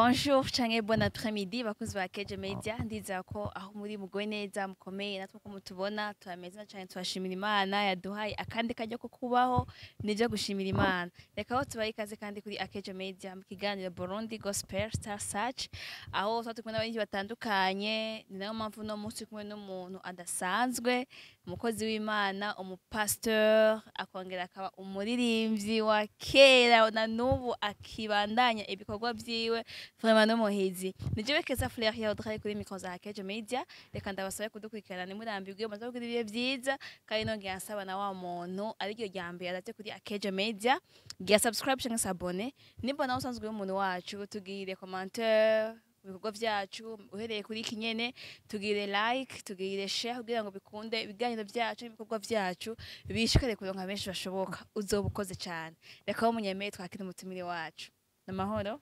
Bonjour canke bon après-midi, bakunzi ba Keje Media. Ndizera ko aho muri mugoye neza, mukomeye. Natwe ko mutubona turameze neza cane, turashimira Imana yaduhaye akandi karyo ko kubaho. Nivyo gushimira Imana. Reka aho tubaye ikaze kandi kuri Akeje Media mu kiganiro Burundi Gospel Star Search, aho tuba turi kumwe n'abarinzi batandukanye. Ni nayo mpamvu uno munsi turi kumwe n'umuntu adasanzwe, umukozi w'Imana, umupasteur, akongera akaba umuririmbyi wa kera na n'ubu akibandanya ibikorwa vyiwe, vraiment n'umuhizi. Ni jewe Keza Fleur ya Audrey kuri micro za Kejo Media. Reka ndabasabe kudukurikirana, ntimurambirwe, muze kugira ibihe vyiza. Kandi nongera nsaba na wa muntu ariryo rya mbere araze kuri Akejo Media, gira subscribe canke s'abonner. Nimba nawe usanzwe uri umuntu wacu, tugire commentaire ku bikorwa vyacu uhereye kuri iki nyene, tugire like, tugire share, kugira ngo bikunde ibiganiro vyacu n'ibikorwa vyacu bishikare kuronka benshi bashoboka. Uzoba ukoze cane. Reka wo munyemeye twakire umutumire wacu. Namahoro?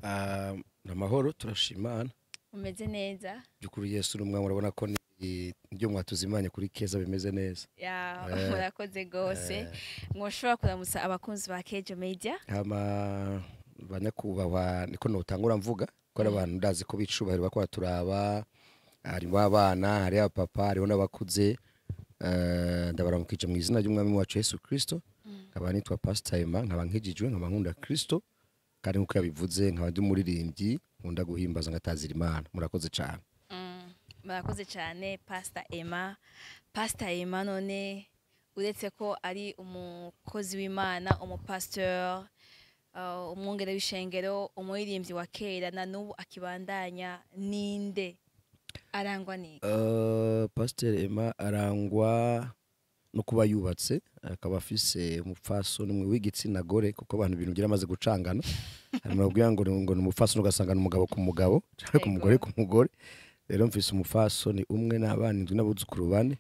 Ah, namahoro, turashimana. Umeze neza? By'ukuri Yesu n'umwami, urabona ko ni ibyo mwatuzimanye kuri Keza bimeze neza. Ya, murakoze gose. Mwoshobora kuramutsa abakunzi ba Kejo Media? Hama banyakubahwa, niko notangura mvuga ko ari abantu ndazi ko bicubahiro bakora turaba, harimo abana, hari abapapa, hariho n'abakuze. Ndabaramukije mu izina ry'umwami wacu Yesu Kristo. Nkaba nitwa Pastor Emma, nkaba nkijijwe, nkaba nkunda Kristo, kandi nkuko yabivuze nkaba ndi umuririmbyi, nkunda guhimbaza ngatazira Imana. Murakoze cyane. Murakoze cyane, Pastor Emma. Pastor Emma, none uretse ko ari umukozi w'Imana, umupasteur, umwungere w'ishengero, umuririmbyi wa kera na n'ubu akibandanya, ninde? Arangwa niki? Pastor Emma arangwa no kuba yubatse, akaba afise umupfasoni umwe w'igitsina gore, kuko abantu ibintu byaramaze gucangana. Hari babwira ngo ni umupfasoni, ugasanga ni umugabo ku mugabo canke ku mugore ku mugore. Rero mfise umupfasoni umwe n'abana indwi n'abuzukuru bane.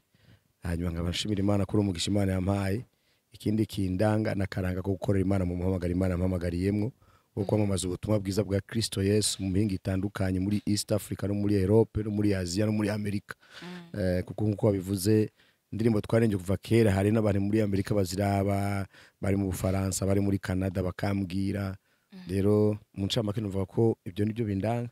Hanyuma nkaba nshimira Imana kuri umugisha Imana yampaye. Ikindi kindanga n'akaranga ko gukorera Imana mu muhamagaro Imana yampamagariyemwo, wo kwamamaza ubutumwa bwiza bwa Kristo Yesu mu mihingo itandukanye, muri East Africa no muri Europe no muri Asia no muri Amerika. Kuko nkuko wabivuze, indirimbo twarenge kuva kera, hari n'abantu muri Amerika baziraba, bari mu Bufaransa, bari muri Canada, bakambwira. Rero mu ncamake numva ko ibyo nibyo bindanga.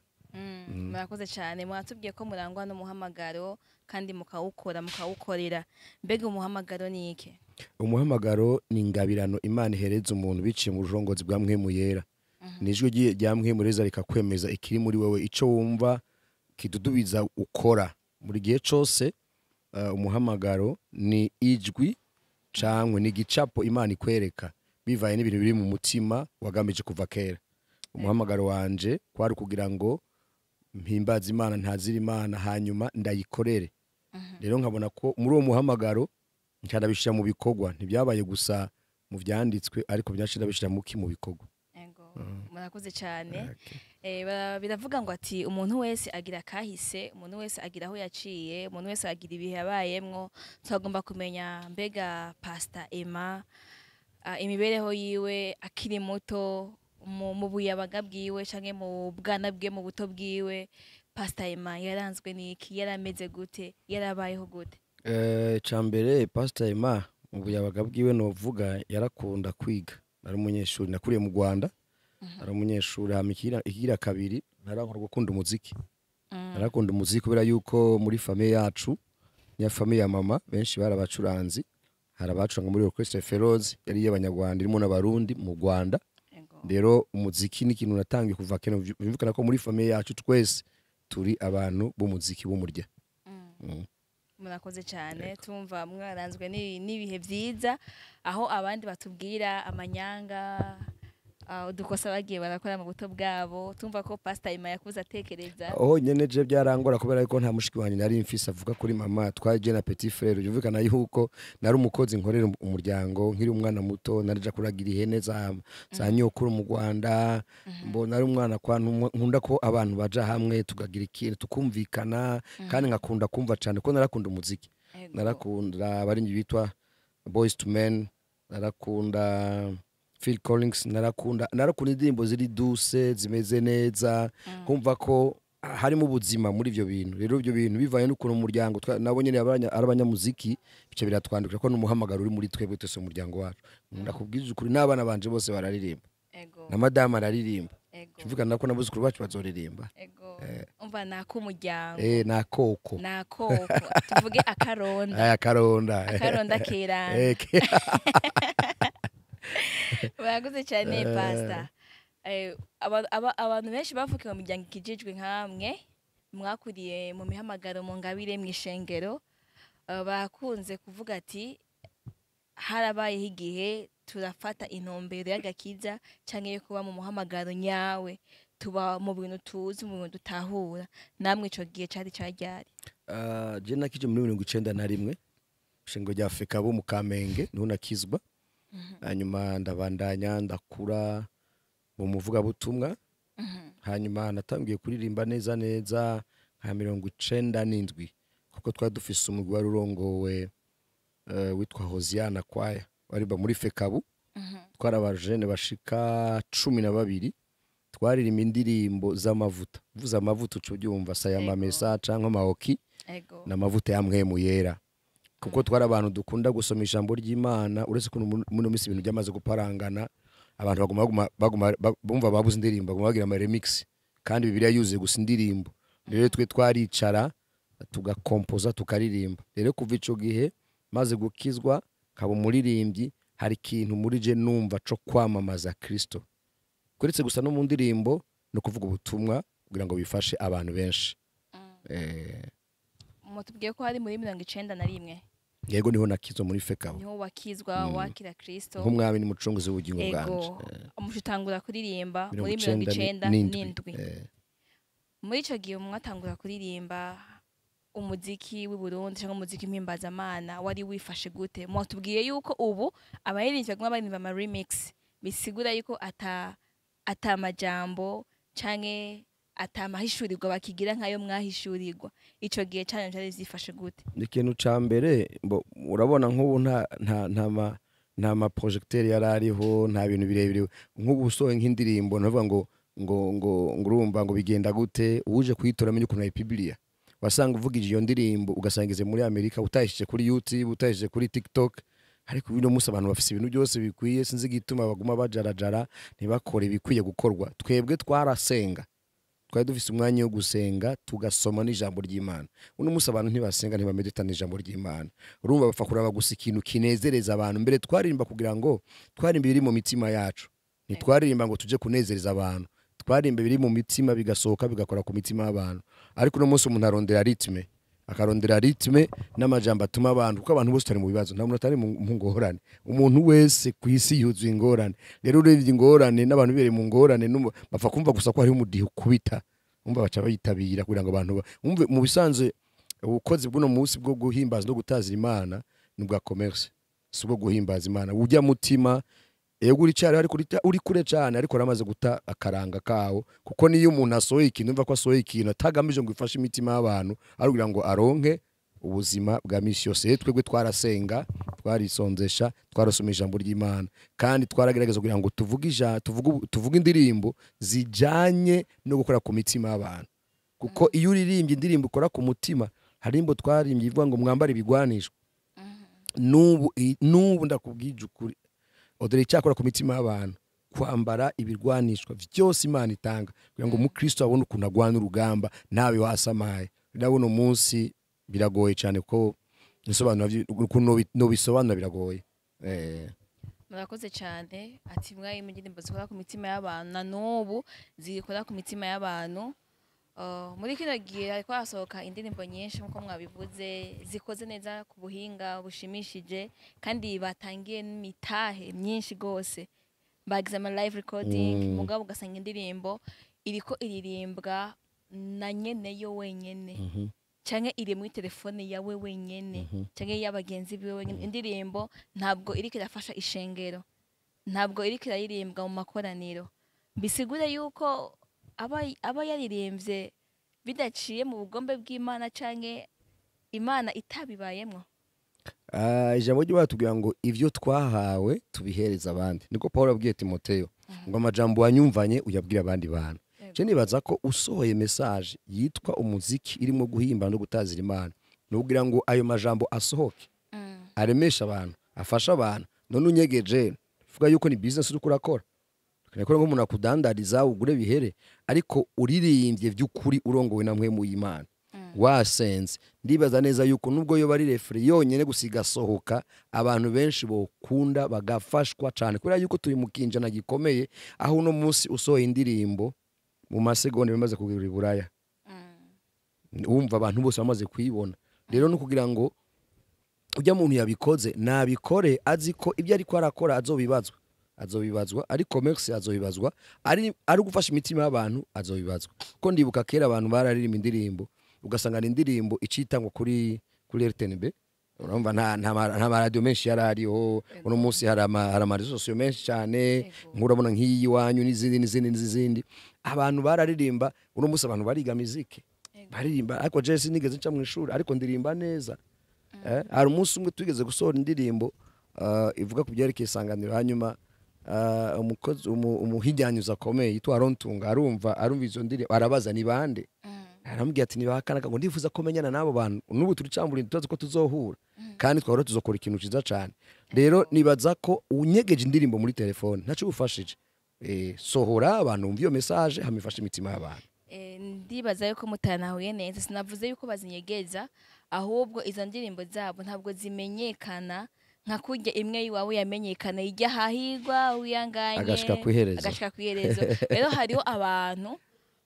Murakoze cyane. Mwatubwiye ko murangwa n'umuhamagaro kandi mukawukora, mukawukorera. Mbega umuhamagaro ni iki? Umuhamagaro ni ingabirano Imana ihereza umuntu biciye mu burongozi bwa Mpwemu Yera. Ni ijwi rya Mpwemu reza rikakwemeza ikiri muri wewe, ico wumva kidudubiza ukora muri gihe cose. Umuhamagaro ni ijwi cankwe ni igicapo Imana ikwereka bivaye n'ibintu biri mu mutima wagamije kuva kera. Umuhamagaro wanje kwari kugira ngo mpimbaze Imana, ntazira Imana, hanyuma ndayikorere. Rero nkabona ko muri uwo muhamagaro nca ndabishira mu bikorwa. Ntibyabaye gusa mu vyanditswe, ariko byaciye ndabishira mu bikorwa. Ego, murakoze cyane. Biravuga ngo ati umuntu wese agira kahise, umuntu wese agira aho yaciye, umuntu wese agira ibihe yabayemwo. Twagomba kumenya mbega Pastor Emma, imibereho yiwe akiri muto, mu buyabaga bwiwe canke mu bwana bwe, mu buto bwiwe, Pastor Emma yaranzwe n'iki? Yarameze gute? Yarabayeho gute? Cambere, Pastor Emma mu buyabaga bwiwe novuga yarakunda kwiga. Nari umunyeshuri, nakuriye mu Rwanda, nari umunyeshuri. Hama ikigira kabiri, narakunda gukunda umuziki. Narakunda umuziki kubera yuko muri famille yacu, ya famille ya mama, benshi bari abacuranzi. Hari abacuranga muri Orchestre Feroz yari iy'Abanyarwanda, irimo n'Abarundi mu Rwanda. Rero umuziki ni ikintu natangiye kuva kera. Bimvikana ko muri famille yacu twese turi abantu b'umuziki, b'umurya. Murakoze cyane. Tumva mwaranzwe n'ibihe byiza, aho abandi batubwira amanyanga, udukosa bagiye barakora mu buto bwabo. Tumva ko Pastor Emma yakuze atekereza. Aho nyene je byarangora kubera yuko nta mushiki wanjye nari mfise avuga kuri mama, twaje na petit frère. Byumvikana yuko nari umukozi, nkorera umuryango nkiri umwana muto. Narija kuragira ihene za nyokuru mu Rwanda. Mbona ari umwana kwa nkunda ko abantu baja hamwe, tukagira ikintu, tukumvikana, kandi nkakunda kumva cyane ko narakunda umuziki. Narakunda abarinzi bitwa Boyz II Men, narakunda Phil Collins, narakunda indirimbo ziri douce, zimeze neza, kumva ko harimo ubuzima muri ivyo bintu. Rero ivyo bintu bivaye n'ukuntu umuryango nabo nyene ari abanyamuziki, bica biratwandukira ko n'umuhamagaro uri muri twebwe twese mu muryango wacu. Ndakubwije ukuri, n'abana banje bose bararirimba. Ego. Na madamu araririmba. Ego. Tuvuga nako n'abuzukuru bacu bazoririmba. Ego. Umva nakumuryango. Nakoko. Nakoko. Tuvuge akaronda. Aya karonda. Akaronda kerana. Barakoze cyane pastor. Abantu benshi bavukiye mu miryango ikijijwe nkamwe mwakuriye mu mihamagaro mu ngabire mu ishengero, bakunze kuvuga ati harabayeho igihe turafata intumbero y'agakiza canke yo kuba mu muhamagaro nyawe, tuba mu bintu tuzi, mu bintu dutahura. Namwe ico gihe cari caryari? Je nakije muri 91 ishengo rya Afrika bo mu Kamenge niho nakizwa. Hanyuma ndabandanya ndakura mu muvugabutumwa. Hanyuma natangiye kuririmba neza neza nka 97 kuko twari dufise umugwi wari urongowe witwa Hosiana Kwaya wariba muri Fekabu. Twari abajene bashika 12 twaririmba indirimbo z'amavuta. Uvuze amavuta uca ubyumva saya mamesa canke amahoki n'amavuta ya mpwemu yera. Kuko twari abantu dukunda gusoma ijambo ry'Imana, uretse ko muno minsi ibintu byamaze guparangana, abantu baguma bumva babuze indirimbo, baguma bagira ama remix kandi Bibiliya yuzuye gusa indirimbo. Rero twe twaricara tugakompoza tukaririmba. Rero kuva ico gihe maze gukizwa kaba umuririmbyi, hari ikintu muri je numva co kwamamaza Kristo. Kuretse gusa no mu ndirimbo no kuvuga ubutumwa kugira ngo bifashe abantu benshi. Mutubwiye ko hari muri 91. Yego, niho nakizwa muri Fekabo. Niho wakizwa, wakira Kristo nk'umwami n'umucunguzi w'ubugingo bwanje. Umushitangura kuririmba muri 97. Muri ico gihe mwatangura kuririmba umuziki w'i Burundi cyangwa umuziki mpimbazamana wari wifashe gute? Mwatubwiye yuko ubu abaririmbyi baguma baririmba ama remix, bisigura yuko ata majambo canke atamahishurirwa bakigira nkayo mwahishurirwa. Ico gihe cyane cyane zifashe gute? Ikintu ca mbere urabona nk'ubu nta ma projecteur yarariho, nta bintu birebire. Nk'ubu usohoye nk'indirimbo navuga ngo ngo ngo ngurumva ngo bigenda gute, uje kuyitora amenye ukuntu ayipibilia. Wasanga uvugije iyo ndirimbo ugasangize muri Amerika, utayishije kuri YouTube, utayishije kuri TikTok. Ariko bino musa abantu bafise ibintu byose bikwiye, sinzi gituma baguma bajarajara ntibakore ibikwiye gukorwa. Twebwe twarasenga, twari dufise umwanya wo gusenga tugasoma n'ijambo ry'Imana. Uno musa abantu ntibasenga, ntibamedita n'ijambo ry'Imana. Urumva bapfa kuraba gusa ikintu kinezereza abantu. Mbere twaririmba kugira ngo twaririmbe biri mu mitima yacu, ntitwaririmba ngo tuje kunezereza abantu. Twaririmba biri mu mitima bigasohoka bigakora ku mitima y'abantu. Ariko uno munsi umuntu arondera ritme, akarondera ritme n'amajambo atuma abantu, kuko abantu bose tari mu bibazo, nta muntu atari mu ngorane. Umuntu wese ku isi yuzuye ingorane. Rero urebye ingorane n'abantu bere mu ngorane bapfa kumva gusa ko hari umudiho kubita, umva baca bayitabira kugira ngo abantu umve. Mu bisanzwe ubukozi bw'uno munsi bwo guhimbaza no gutazira Imana ni bwa commerce, si ubwo guhimbaza Imana. Ujya mutima ego uri cyari ariko uri kure cyane, ariko ramaze guta akaranga kawo. Kuko niyo umuntu asohoye ikintu umva ko asohoye ikintu atagamije ngo ifashe imitima y'abantu, ari kugira ngo aronke ubuzima bwa misi yose. Twebwe twarasenga, twarisonzesha, twarasoma ijambo ry'Imana, kandi twaragerageza kugira ngo tuvuge indirimbo zijanye no gukora ku mitima y'abantu. Kuko iyo uririmbye indirimbo ukora ku mutima, hari imbo twarimbye ivuga ngo mwambare ibigwanishwa. Nubu ndakubwije ukuri, odore icyakora ku mitima y'abantu kwambara ibirwanishwa byose Imana itanga kugira ngo umukristo abone ukuntu agwana urugamba ntabe wasamaye. Ndabona umunsi biragoye cyane ko nisobanura ukuntu no bisobanura biragoye. Murakoze cyane. Ati mwayi indirimbo zikora ku mitima y'abantu na nubu zikora ku mitima y'abantu. Muri kino gihe hariko hasohoka indirimbo nyinshi nkuko mwabivuze, zikoze neza ku buhinga bushimishije, kandi batangiye n'imitahe myinshi gose, bagize ama live recording. Mugabo ugasanga indirimbo iriko iririmbwa na nyene yo wenyene, canke iri muri telefone yawe wenyene, canke y'abagenzi biwe wenyene. Indirimbo ntabwo iriko irafasha ishengero, ntabwo iriko iraririmbwa mu makoraniro. Bisigure yuko aba yaririmbye bidaciye mu bugombe bw'Imana canke Imana itabibayemwo. Ijambo ry'Imana tubwira ngo ivyo twahawe tubihereza abandi. Niko Paulo abwiye Timoteyo ngo amajambo wanyumvanye uyabwira abandi bantu. Je nibaza ko usohoye message yitwa umuziki irimo guhimba no gutazira Imana, nukugira ngo ayo majambo asohoke, aremesha abantu, afasha abantu. None unyegeje vuga yuko ni business uri kurakora. Ukeneye ko nk'umuntu akudandariza ugure bihere, ariko uririmbye by'ukuri urongowe na mpwemu y'Imana, wasenze, ndibaza neza yuko nubwo yo bari refrain yonyene gusiga sohoka, abantu benshi bokunda bagafashwa cyane, kubera yuko turi mu kinjana gikomeye aho uno munsi usohoye indirimbo mu masegonda bimaze kugura iburaya, wumva abantu bose bamaze kuyibona. Rero no kugira ngo ujya muntu yabikoze nabikore azi ko ibyo ariko arakora azobibazwa, ari commerce azobibazwa, ari gufasha imitima y'abantu azobibazwa. Ko ndibuka kera abantu bararirimba indirimbo ugasanga ni indirimbo icitangwa kuri RTNB, urumva nta radio menshi yarariho. Uno munsi hari ama réseaux sociaux menshi cyane, nkurabona nk'iyi iwanyu n'izindi n'izindi n'izindi. Abantu bararirimba, uno munsi abantu bariga muziki baririmba, ariko je sinigeze nca mu ishuri ariko ndirimba neza. Hari umunsi umwe tugeze gusohora indirimbo ivuga ku byerekeye isanganiro, hanyuma umukozi umuhijyanyuza akomeye yitwa Arontunga arumva izo ndirimbo, arabaza ni bande, aramubwira ati nibahakana ngo ndifuza ko menyana n'abo bantu, n'ubu turi camburinda turazi ko tuzohura kandi twahora tuzokora ikintu ciza cyane. Rero nibaza ko unyegeje indirimbo muri telefone ntaco ufashije, sohora abantu umva iyo message hamifasha imitima y'abantu. Ndibaza yuko mutanahuye neza, sinavuze yuko bazinyegeza, ahubwo izo ndirimbo zabo ntabwo zimenyekana nka kurya imwe yiwawe yamenyekana ijya hahirwa uyanganye agashika kwiherezo. Rero hariho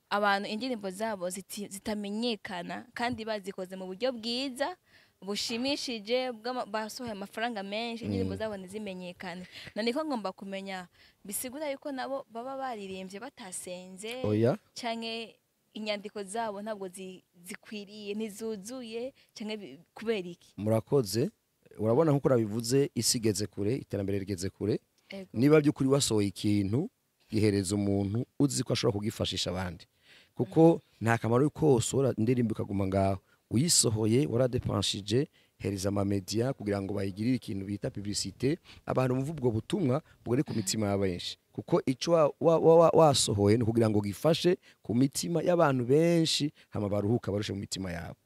abantu indirimbo zabo zitamenyekana kandi bazikoze mu buryo bwiza bushimishije, basohoye amafaranga menshi, indirimbo zabo ntizimenyekane. Naniko ngomba kumenya bisigura yuko nabo baba baririmbye batasenze, canke inyandiko zabo ntabwo zikwiriye, ntizuzuye, canke kubera iki? Murakoze. Urabona nkuko nabivuze, isi igeze kure, iterambere rigeze kure. Niba by'ukuri wasohoye ikintu gihereza umuntu uzi ko ashobora kugifashisha abandi, kuko nta kamaro ko usohora indirimbo ikaguma ngaho. Uyisohoye waradepanshije, hereza ama media kugira ngo bayigirire ikintu bita publicité, abantu bumva ubwo butumwa bugere ku mitima y'abenshi, kuko ico wasohoye ni kugira ngo gifashe ku mitima y'abantu benshi, hama baruhuka barushe mu mitima yabo.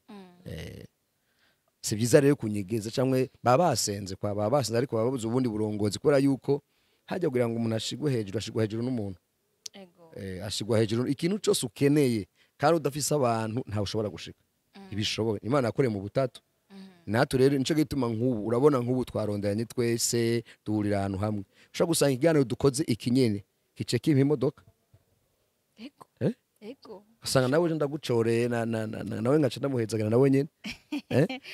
Si byiza rero kunyegeza cyangwa babasenze kwa babasenze, ariko bababuze ubundi burongozi, kubera yuko hajya kugira ngo umuntu ashigwe hejuru, ashigwa hejuru n'umuntu. Ashigwa hejuru ikintu cyose ukeneye, kandi udafise abantu ntawe ushobora gushika. Ibishoboye Imana yakore mu butatu. Natwe rero nico gituma nk'ubu urabona nk'ubu twaronderanye twese duhurira ahantu hamwe, ushobora gusanga ikiganiro dukoze ikinyene kice kimpa imodoka. Ego. Ego. Usanga nawe je ndagucoreye nawe ngaca ndamuhezagana nawe nyene.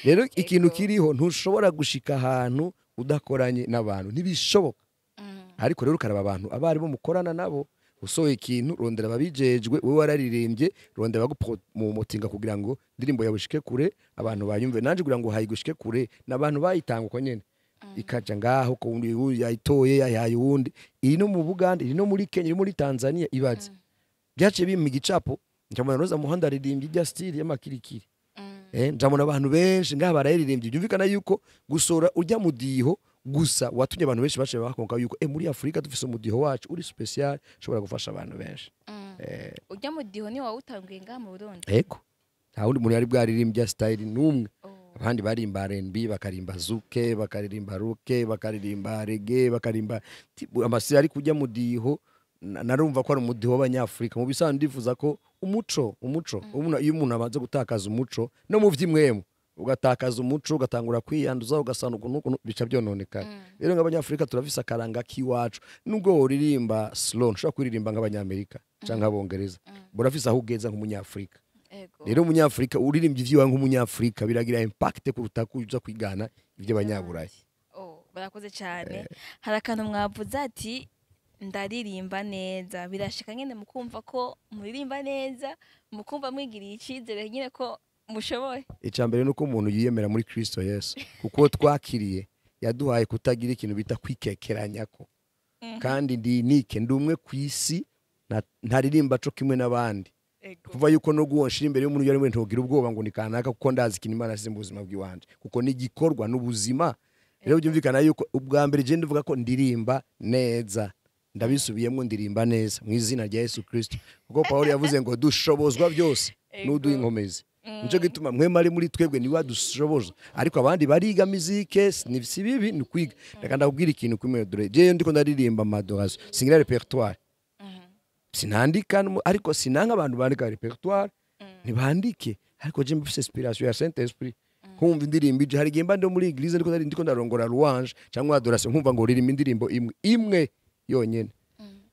Rero ikintu kiriho ntushobora gushika ahantu udakoranye n'abantu, ntibishoboka. Ariko rero ukaraba abantu abari bo mukorana nabo, usohoye ikintu rondera ababijejwe, wewe wararirimbye rondera bagupromotinga kugira ngo indirimbo yawe ishike kure abantu bayumve. Nanje kugira ngo hayigushike kure n'abantu bayitanga uko nyene ikaja ngaho ko undi yayitoye yayaye uwundi, iri no mu Buganda, iri no muri Kenya, iri muri Tanzania. Ibaze byaciye bimpa igicapo, njamona Roza Muhando aririmbye irya style y'amakirikiri, njamona abantu benshi ngaha barayiririmbye. Byumvikana yuko gusora urya mudiho gusa watumye abantu benshi baciye bakonka yuko muri Afrika dufise umudiho wacu uri special ushobora gufasha abantu benshi. Urya mudiho ni wawutanguye ngaha mu Burundi? Ego, nta wundi muntu yari bwaririmbye style numwe. Abandi barimba R&B, bakarimba zuke, bakaririmba ruke, bakaririmba reggae, bakarimba amasi, ariko urya mudiho narumva ko ari umudiho w'abanyafrika. Mu bisanzwe ndifuza ko umuco iyo umuntu abanza gutakaza umuco no mu vyimwemo ugatakaza umuco ugatangura kwiyanduza ugasana ukuntu bica byononekara. Rero nk'abanyafrika turafise akaranga kiwacu, nubwo woririmba slow nshobora kuririmba nk'abanyamerika canke abongereza, burafise aho ugeza nk'umunyafrika. Rero umunyafrika uririmbye ivyiwawe nk'umunyafrika biragira impact kuruta kuza kwigana ivy'abanyaburayi. Barakoze cyane. Hari akantu mwavuze ati ndaririmba neza, birashika nyene mukumva ko muririmba neza, mukumva mwigiriye icizere nyene ko mushoboye. Icambere nuko umuntu yiyemera muri Kristo Yesu, kuko twakiriye yaduhaye kutagira ikintu bita kwikekeranyako. Kandi ndi nike ndi umwe kwisi ntaririmba co kimwe n'abandi. Kuva yuko no guhonshira imbere y'umuntu yari we ntogira ubwoba ngo ni kanaka, kuko ndazi ikintu Imana yasize mu buzima bw'iwanje, kuko ni igikorwa n'ubuzima. Rero byumvikana yuko ubwa mbere je ndivuga ko ndirimba neza, ndabisubiyemo ndirimba neza mu izina rya Yesu Kristo, kuko Paulo yavuze ngo dushobozwa byose n'uduha inkomezi. Nico gituma mwe mari muri twebwe niwe adushoboza, ariko abandi bariga muzike ni si bibi ni kwiga. Reka ndakubwira ikintu kumwe, dore je ndiko ndaririmba adoration singira repertoire. Sinandika ariko sinanga abantu bandika répertoire, ntibandike, ariko je mfise inspiration ya Saint Esprit, nkumva indirimbo ije. Hari igihe mba ndi muri église, ndiko ndiko ndarongora louange cyangwa adoration, nkumva ngo ririmba indirimbo imwe imwe yonyene.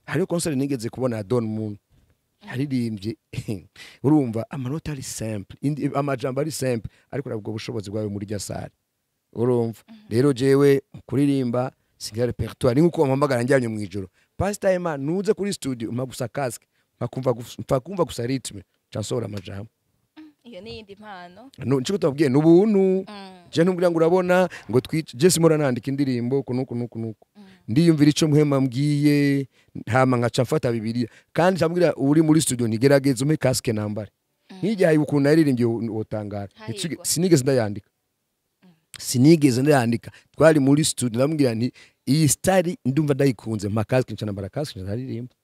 Hariho concert nigeze kubona ya Don Moon, yaririmbye, urumva amanota ari simple, amajambo ari simple, ariko nabwo bushobozi bwawe muri rya salle. Urumva rero, jewe mu kuririmba singira répertoire. Ni nkuko bampamagara njyanye mu ijoro: "Pastor Emma, nuze kuri studio." Mpa gusa casque, mpa kumva gusa rythme, nca nsohora amajambo. Iyo ni iyindi mpano. No, nco tubabwiye n'ubuntu. Je ntumbwira ngo urabona ngo twice, je simora nandika indirimbo kunuku nuku nuku, ndiyumvira ico Muhema mbwiye, hama nkaca mfata Bibiliya. Kandi ncambwira uri muri studio ntigerageze umpe casque nambare. Nk'igihe hari ukuntu naririmbye wotangara. Hahirwa. Sinigeze ndayandika, sinigeze ndayandika. Twari muri studio, ndamubwira nti: "Iyi style ndumva ndayikunze, mpa casque." Nca nambara casque, nca ndaririmba.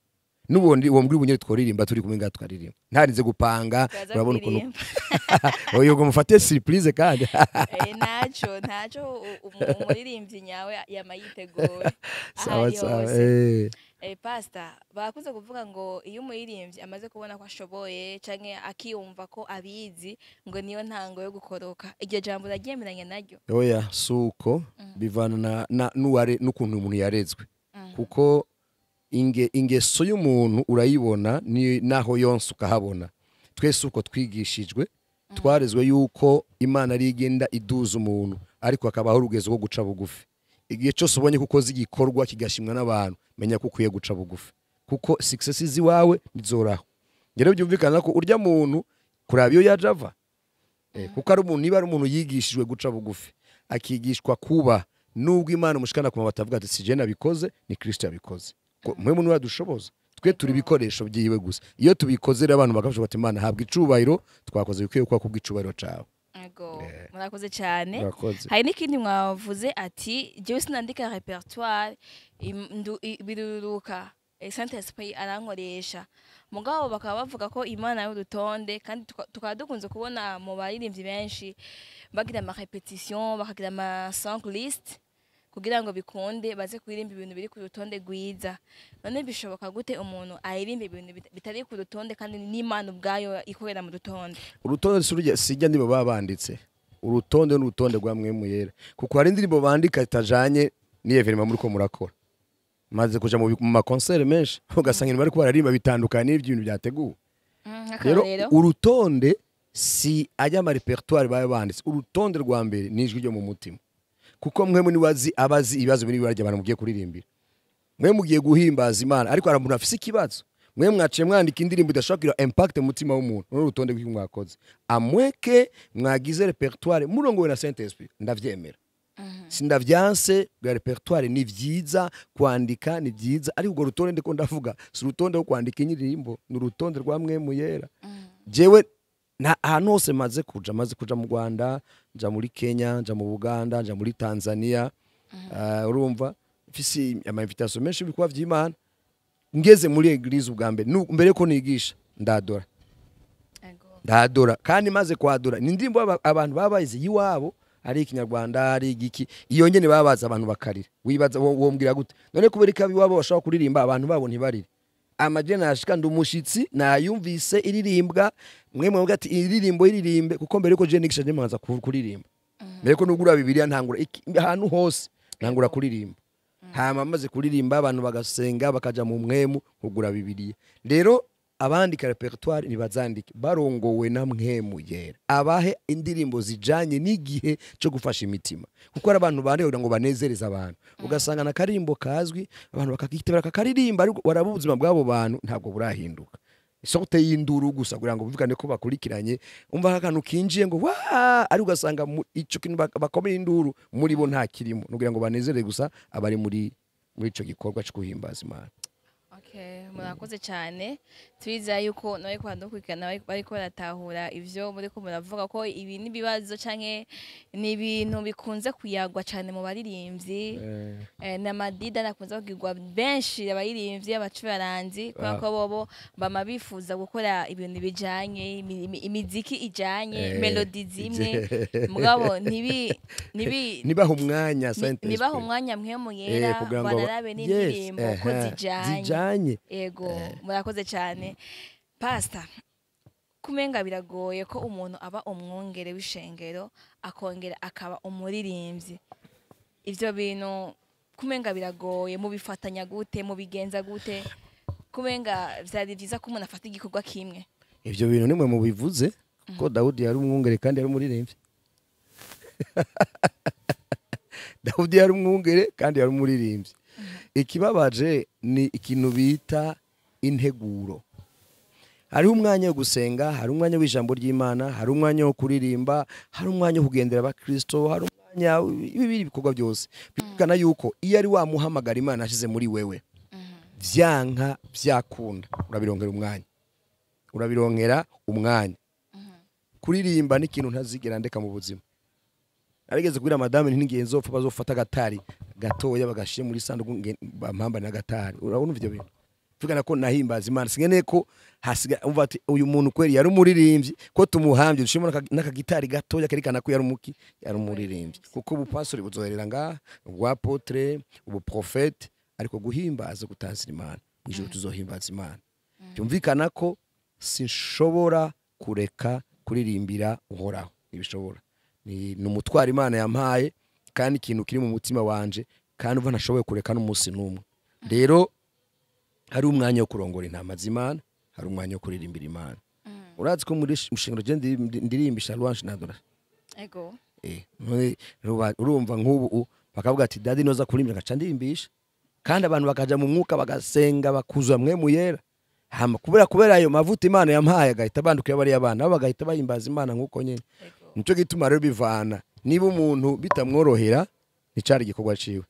N'ubundi uwo mbwira ubunyene tworirimba turi kumwe ngaha, twaririmba ntarinze gupanga. Turaza Urabona ukuntu kuririmba. Oyo ngo mufate surprise kandi. Ntaco umuririmbyi nyawe yama yiteguye aho Sawa. ari Sawa. hose. Pastor, bakunze kuvuga ngo iyo umuririmbyi amaze kubona ko ashoboye canke akiyumva ko abizi, ngo niyo ntango yo gukoroka. Iryo jambo uraryemeranya naryo? Oya, suko bivana na n'uware n'ukuntu umuntu yarezwe, kuko ingeso y'umuntu urayibona ni naho yonse ukahabona. Twese uko twigishijwe, twarezwe yuko Imana ari igenda iduza umuntu, ariko hakabaho urugezo rwo guca bugufi. Igihe cyose ubonye ko ukoze igikorwa kigashimwa n'abantu, menya ko ukwiye guca bugufi, kuko success iwawe nizoraho. Rero byumvikana ko urya muntu kuraba iyo yaje ava, kuko ari umuntu, niba ari umuntu yigishijwe guca bugufi, akigishwa kuba nubwo Imana umushikana ku mabati, avuga ati: "Si je nabikoze, ni Kristo yabikoze." Ko mwe muntu wadushoboza, twe turi ibikoresho byiwe gusa. Iyo tubikoze rero, abantu bakavuga bati: "Imana habwa icubahiro, twakoze bikwiye kuba kubw'icubahiro cawe." Ego, murakoze cyane. Murakoze. Hari n'ikindi mwavuze ati: "Jewe sinandika répertoire, biruruka, Saint Esprit arankoresha." Mugabo bakaba bavuga ko Imana y'urutonde, kandi tukaba dukunze kubona mu baririmbyi benshi bagira ama répétition, bakagira ama song list kugira ngo bikunde baze kuririmba ibintu biri ku rutonde rwiza. None bishoboka gute umuntu aririmba ibintu bitari ku rutonde, kandi n'Imana ubwayo ikorera mu rutonde? Urutonde si urujya, sijya ndibo baba banditse. Urutonde n'urutonde rwa Mwemu Yera, kuko hari indirimbo bandika zitajanye n'iyo événement muri ko murakora. Maze kuja mu ma concert menshi, ugasanga ibintu bariko bararirimba bitandukanye n'ibintu byateguwe. Rero Nk'akarorero? urutonde si ajya ama répertoire baba banditse. Urutonde rwa mbere ni ijwi ryo mu mutima, kuko mwe muri wazi abazi ibibazo biri barya abantu mugiye kuririmbira. Mwe mugiye guhimbaza Imana, ariko hari umuntu afise ikibazo, mwe mwaciye mwandika indirimbo idashobora kugira impact mu mutima w'umuntu. Ni urutonde rw'ibyo mwakoze, amweke mwagize répertoire murongowe na Saint Esprit. Ndavyemera, sindavyanse bwa répertoire, ni vyiza kwandika, ni vyiza, ariko urwo rutonde ndiko ndavuga si urutonde rwo kwandika indirimbo, ni urutonde rwa Mwemu Yera. Jewe nta ahantu hose maze kuja mu Rwanda, nja muri Kenya, nja mu Buganda, nja muri Tanzania. Urumva mfise ama invitation menshi y'ibikorwa vy'Imana. Ngeze muri église, ubwa mbere mbere ko nigisha, ndadora. Ndadora, kandi maze kwadora ni indirimbo abantu baba bayizi iwabo, ari ikinyarwanda, ari igiki, iyo nyene baba bazi, abantu bakarira. Wibaza wombwira gute none? Kubera ko iwabo bashobora kuririmba abantu babo ntibarire, amaje nashika ndi umushitsi, nayumvise iririmbwa, mwe mwe ati iririmbo iririmbe. Kuko mbere yuko je nigisha, je manza kuririmba. Mbere ko nugura Bibiliya, ntangura ahantu hose ntangura kuririmba, hama maze kuririmba abantu bagasenga, bakaja mu mwemu, kugura Bibiliya. Rero abandika répertoire ntibazandike barongowe na Mwemu Yera, abahe indirimbo zijanye n'igihe cyo gufasha imitima, kuko hari abantu bandika kugira ngo banezereze abantu, ugasanga na karimbo kazwi abantu bakakitebera bakakaririmba, ariko waraba ubuzima bw'abo bantu ntabwo burahinduka. Isote y'induru gusa kugira ngo bumvikane ko bakurikiranye, umva akantu kinjiye ngo wa, ariko ugasanga ico kintu bakomeye induru muri bo nta kirimo, nugira ngo banezere gusa abari muri ico gikorwa cyo guhimbaza Imana. Okay, murakoze cyane. Twizera yuko nawe kwa dukurikirana bariko baratahura ivyo muriko muravuga, ko ibi n'ibibazo canke ni ibintu bikunze kuyagwa cyane mu baririmbyi, n'amadida nakunze kugirwa benshi abaririmbyi, abacuranzi, kubera ko bobo bama bifuza gukora ibintu bijanye imiziki ijanye melody zimwe, mugabo ntibi Nibaha umwanya Saint nibaha umwanya Mwemu Yera, kugira ngo banarabe n'indirimbo ko zijanye. Zijanye. Ego, murakoze cyane Pastor. Kumenga biragoye ko umuntu aba umwungere w'ishengero akongera akaba umuririmbyi. Ivyo bintu kumenga biragoye, mubifatanya gute, mubigenza gute? Kumenga vyari vyiza ko umuntu afata igikorwa kimwe. Ivyo bintu nimwe mubivuze ko Dawudi yari umwungere kandi yari umuririmbyi. Dawudi yari umwungere kandi yari umuririmbyi. Ikibabaje ni ikintu bita integuro. Hari umwanya wo gusenga, hari umwanya w'ijambo ry'Imana, hari umwanya wo kuririmba, hari umwanya wo kugendera abakristo, hari umwanya ibibiri bikorwa byose. Bikana yuko iyo ari wa muhamagara Imana ashize muri wewe, vyanka vyakunda urabironkera umwanya. Urabironkera umwanya. Kuririmba ni ikintu ntazigera ndeka mu buzima. Arigeze kubwira madame nti ngiye nzopfa bazofata agatari gatoya bagashire muri sanduku bampamba n'agatari. Urabona ivyo bintu? Tugana ko nahimbaza Imana, singeneye ko hasiga umva ati uyu muntu kweri yari umuririmbyi ko tumuhambye dushimo n'akagitari gatoya kerekana ko yari umuki, yari umuririmbyi. Kuko ubupastori buzoherera ngaha, ubwapotre, ubuprofete, ariko guhimbaza gutazira Imana, mwijuru tuzohimbaza Imana. Byumvikana ko sinshobora kureka kuririmbira Uhoraho, ntibishobora. Ni umutwaro Imana yampaye kandi ikintu kiri mu mutima wanje kandi uva ntashoboye kureka n'umunsi n'umwe. Rero hari umwanya wo kurongora intama z'Imana, hari umwanya wo kuririmbira Imana. Urazi ko muri mushengero je ndirimbisha louange na adoration. Ego. Urumva nk'ubu bakavuga ati dadi noza kurimbira ngaca ndirimbisha, kandi abantu bakaja mu mwuka bagasenga bakuzwa mwe muyera. Hama kubera ayo mavuta Imana yampaye agahita bandukira bari abana bagahita bahimbaza Imana nkuko nyene. Nico gituma rero bivana niba umuntu bitamworohera nicari igikorwa ciwe.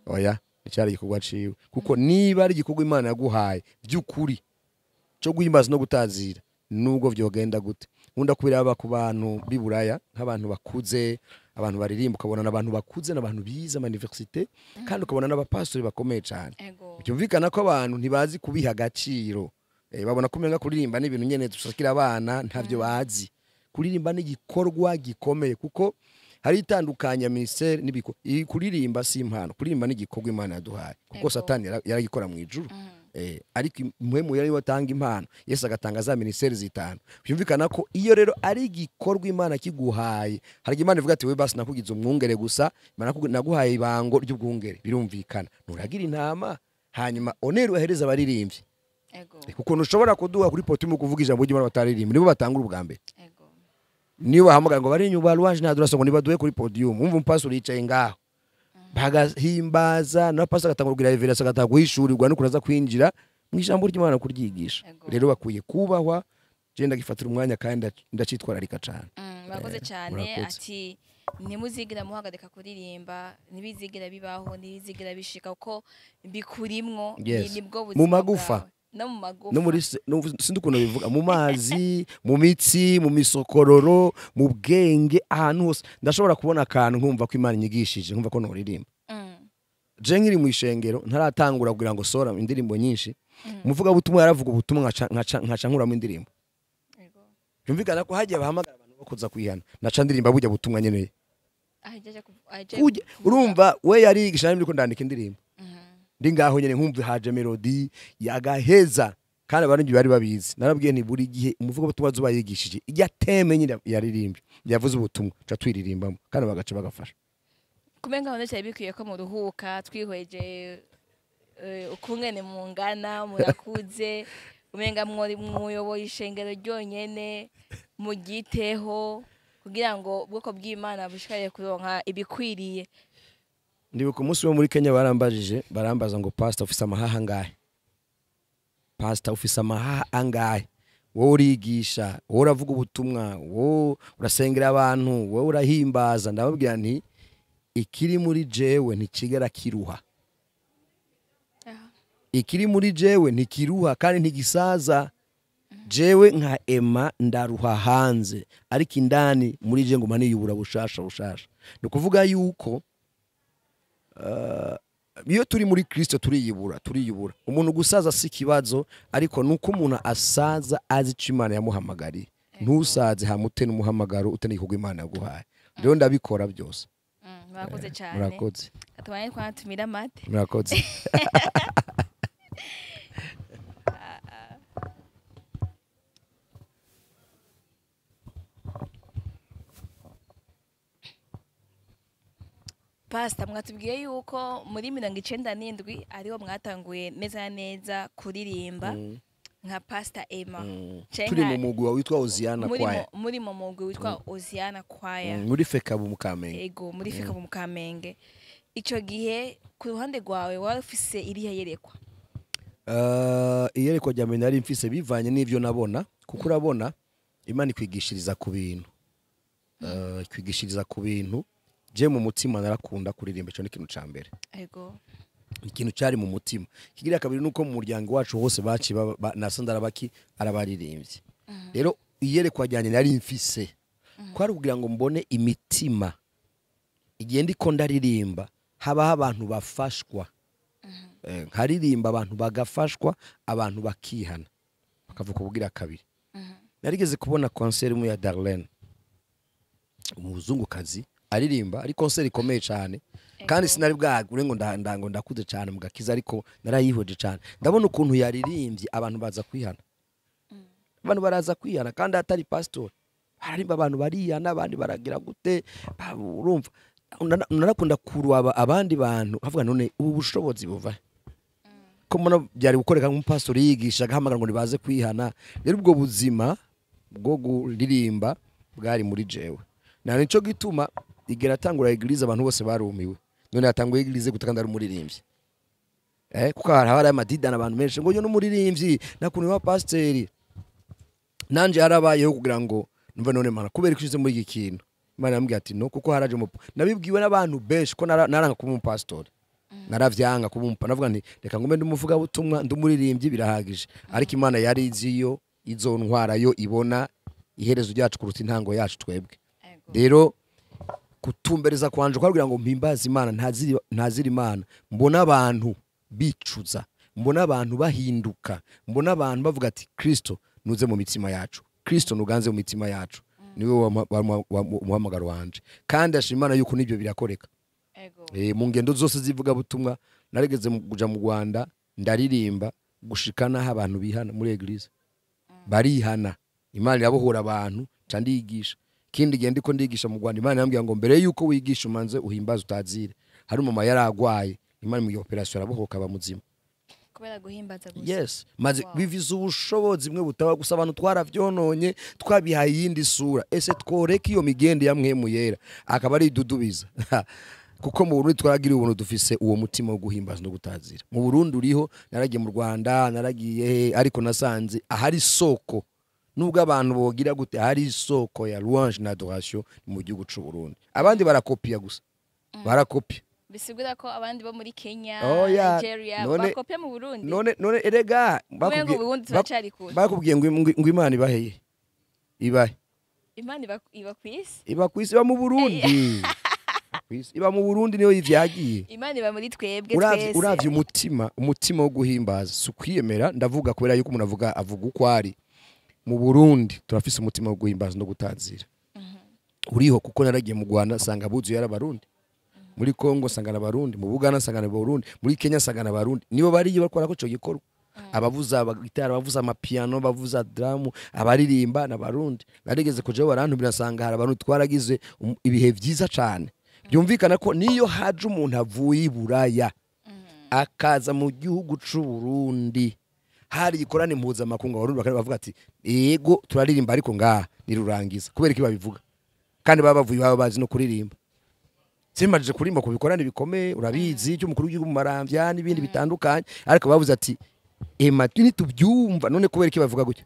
Oya, nicari igikorwa ciwe, kuko niba ari igikorwa Imana yaguhaye by'ukuri cyo guhimbaza no gutazira, nubwo vyogenda gute. Nkunda kubiraba ku bantu biburaya nk'abantu bakuze, abantu baririmba ukabona n'abantu bakuze n'abantu bize ama université, kandi ukabona n'abapastori bakomeye cyane. Byumvikana ko abantu ntibazi kubiha agaciro. Babona kumenga kuririmba n'ibintu nyene dushakira abana ntavyo bazi. Kuririmba ni igikorwa gikomeye kuko hari itandukanya ministère n'ibiko. Kuririmba si impano, kuririmba ni igikorwa Imana yaduhaye kuko Satani yaragikora mu ijuru. Ariko impwemu yari watanga impano, Yesu agatanga za ministère zitanu. Byumvikana ko iyo rero ari igikorwa Imana kiguhaye, hari Imana ivuga ati we basi nakugize umwungere gusa, Imana naguhaye ibango ry'ubwungere, birumvikana nuragira intama hanyuma onere uhereza abaririmbyi. Kuko ntushobora kuduha kuri podium kuvuga ijambo ry'Imana bataririmba, nibo batangura ubwa mbere. Niba bahamagara ngo bari inyuma louange na adoration ngo nibaduhe kuri podium, umva umupastori yicaye ngaho bagahimbaza, na pastor agatanga kugira revelation, agatanga guhishurirwa no kuraza kwinjira mu ijambo ry'Imana kuryigisha. Rero bakwiye kubahwa, je ndagifatira umwanya kandi ndacitwararika cyane. Murakoze cyane. Ati ntimuzigira muhagarika kuririmba, ntibizigira bibaho, ntibizigira bishika kuko bikurimwo, nibwo buzima mu magufa no mu magufa no muri sindi ukuntu bivuga, mu mazi, mu mitsi, mu misokororo, mu bwenge, ahantu hose ndashobora kubona akantu nkumva ko Imana inyigishije, nkumva ko noririmba. Je nkiri mu ishengero ntaratangura kugira ngo sora indirimbo nyinshi, umuvuga butumwa yaravuga ubutumwa nkaca nkuramo indirimbo. Byumvikana ko hagiye bahamagara abantu bakoza kwihana, naca ndirimba bujya butumwa nyene. Urumva we yarigisha ndiko ndandika indirimbo. Ndi ngaho nyene nkumva haje melody yagaheza, kandi abantu bari babizi. Narabwiye nti buri gihe umuvuga butumwa zuba yigishije ijya teme nyine yaririmbye yavuze ubutumwa ca twiririmbamo kandi bagaca bagafasha. Kumenga none cyari bikwiye ko muruhuka twihweje ukungene mungana murakuze, umenga muyoboye ishengero ryonyene mugiteho kugira ngo ubwoko bw'Imana bushikare kuronka ibikwiriye. Ndibuka umunsi wo muri Kenya barambajije, barambaza ngo pastor ufise amahaha angahe? Pastor ufise amahaha angahe? Wowe urigisha, wowe uravuga ubutumwa, wowe urasengera abantu, wowe urahimbaza. Ndababwira nti ikiri muri jewe ntikigera kiruha. Ikiri muri jewe ntikiruha kandi ntigisaza. Jewe nka Emma ndaruha hanze, ariko indani muri je nguma niyubura bushasha bushasha. Ni kuvuga yuko iyo turi muri Kristo turiyibura. Umuntu gusaza si kibazo, ariko nuko umuntu asaza azi ico Imana yamuhamagariye. Ntusaze hamute n'umuhamagaro utene igikorwa Imana yaguhaye. Rero ndabikora byose. Murakoze cyane. Murakoze. Katubanye twanatumira mate. Murakoze. Pastor, mwatubwiye yuko muri 97 ariho mwatanguye neza na neza kuririmba nka Pastor Emma. Canke Turi mu mugwi witwa Oziana muri Choir. Muri mu mugwi witwa Oziana Choir. Muri Fekabu mu Kamenge. Ego, muri Fekabu mu Kamenge. Ico gihe ku ruhande rwawe wari ufise irihe yerekwa? Iyerekwa rya mbere nari mfise bivanye n'ivyo nabona, kuko urabona Imana ikwigishiriza ku bintu. Ikwigishiriza ku bintu. Je mu mutima narakunda kuririmba, ico ni ikintu ca mbere. Ikintu cyari mu mutima. Kigira kabiri nuko mu muryango wacu hose baci nasa ndarabaki arabaririmbye. Rero iyerekwa ryanjye nari mfise kwari kugira ngo mbone imitima igihe ndiko ndaririmba habaho abantu bafashwa. Nkaririmba abantu bagafashwa, abantu bakihana bakavuka ubugira kabiri. Narigeze kubona concert imwe ya Darlene, umuzungukazi aririmba, ari concert ikomeye cyane, kandi sinari bwagure ngo ngo ndakuze cyane mu gakiza, ariko narayihoje cyane. Ndabona ukuntu yaririmbye abantu baza kwihana. Abantu baraza kwihana kandi atari pastor. Bararimba abantu barihana, abandi baragira gute, urumva narakunda kuraba abandi bantu avuga none ubu bushobozi buva ko mbona byari gukoreka nk'umupastori yigisha agahamagara ngo nibaze kwihana. Rero ubwo buzima bwo kuririmba bwari muri jewe, na nico gituma igera atangura église abantu bose barumiwe. None yatanguye église gute kandi ari umuririmbyi? Kuko hari amadidana abantu menshi ngo yo n'umuririmbyi nakuntu wa pasiteri. Nanje harabayeho kugira ngo numve none Mana kubera ko ushize muri iki kintu. Imana yambwiye ati no, kuko haraje nabibwiwe n'abantu benshi ko naranga kuba umupasitori. Naravyanga kuba navuga nti reka ngume ndumuvuga butumwa ndumuririmbyi birahagije. Ariko Imana yari izi yo izontwara yo ibona iherezo ryacu kuruta intango yacu twebwe. Rero kutumbereza kwanje kwabwira ngo mpimbaze Imana, ntazira Imana, mbona abantu bicuza, mbona abantu bahinduka, mbona abantu bavuga ati Kristo nuze mu mitima yacu, Kristo nuganze mu mitima yacu, niwe umuhamagaro wanje. Kandi ashima Imana yuko nibyo birakoreka. Mu ngendo zose zivuga butumwa narigeze kuja mu Rwanda ndaririmba gushikana aho abantu bihana muri église. Barihana, Imana irabohora abantu, ca ndigisha. Kindi gihe ndiko ndigisha mu Rwanda, Imana yambwiye ngo mbere yuko wigisha umanze uhimbaze utazire. Hari umama yaragwaye, Imana mu operation arabohoka aba muzima. Kubera guhimbaza gusa. Yes, maze biviza ubushobozi bimwe butaba gusa abantu twaravyononye, twabihaye iyindi sura. Ese tworeka iyo migende ya Mpwemu Yera akaba ari idudubiza. Kuko mu Burundi twaragira ubuntu, dufise uwo mutima wo guhimbaza no gutazira. Mu Burundi uriho, naragiye mu Rwanda, naragiye, ariko nasanze ahari isoko, nubwo abantu bogira gute, ahari isoko ya louange na adoration mu gihugu c'u Burundi. Abandi barakopia gusa. Barakopia. Bisigura ko abandi bo muri Kenya, Oya, Nigeria bakopia mu Burundi. None erega Umengo Burundi turacari kure. bakubwiye ngo Imana ibaheye. Ibahe. Imana iba kwisi. Iba kwisi, iba mu Burundi. Kwisi iba mu Burundi niyo ivyagiye. Imana iba muri twebwe twese. Uravye umutima wo guhimbaza, si ukwiyemera, ndavuga kubera yuko umuntu avuga uko ari. Mu Burundi turafise umutima wo guhimbaza no gutazira. Uriho kuko naragiye mu Rwanda sanga buzuye ari abarundi. Muri Kongo sanga abarundi, mu Buganda sanga abarundi, muri Kenya sanga abarundi. Nibo bariyo bakora ko ico gikorwa. Abavuza gitara, abavuza amapiano, abavuza drum, abaririmba n'abarundi. Narigeze kujayo barantumira sanga hari abarundi twaragize ibihe vyiza cane. Byumvikana ko niyo haje umuntu avuye i Buraya akaza mu gihugu c'u Burundi, hari ikorane mpuzamakungu abarundi bakaba bavuga ati yego turaririmba ariko ngaha nirurangiza. Kubera iki babivuga? Kandi baba bavuye baba bazi no kuririmba. Simajije kurimba ku bikorane bikomeye, urabizi cyo mukuru w'igihugu mu Maramvya n'ibindi bitandukanye, ariko bavuze ati ema ntitubyumva. None kubera iki bavuga gutyo?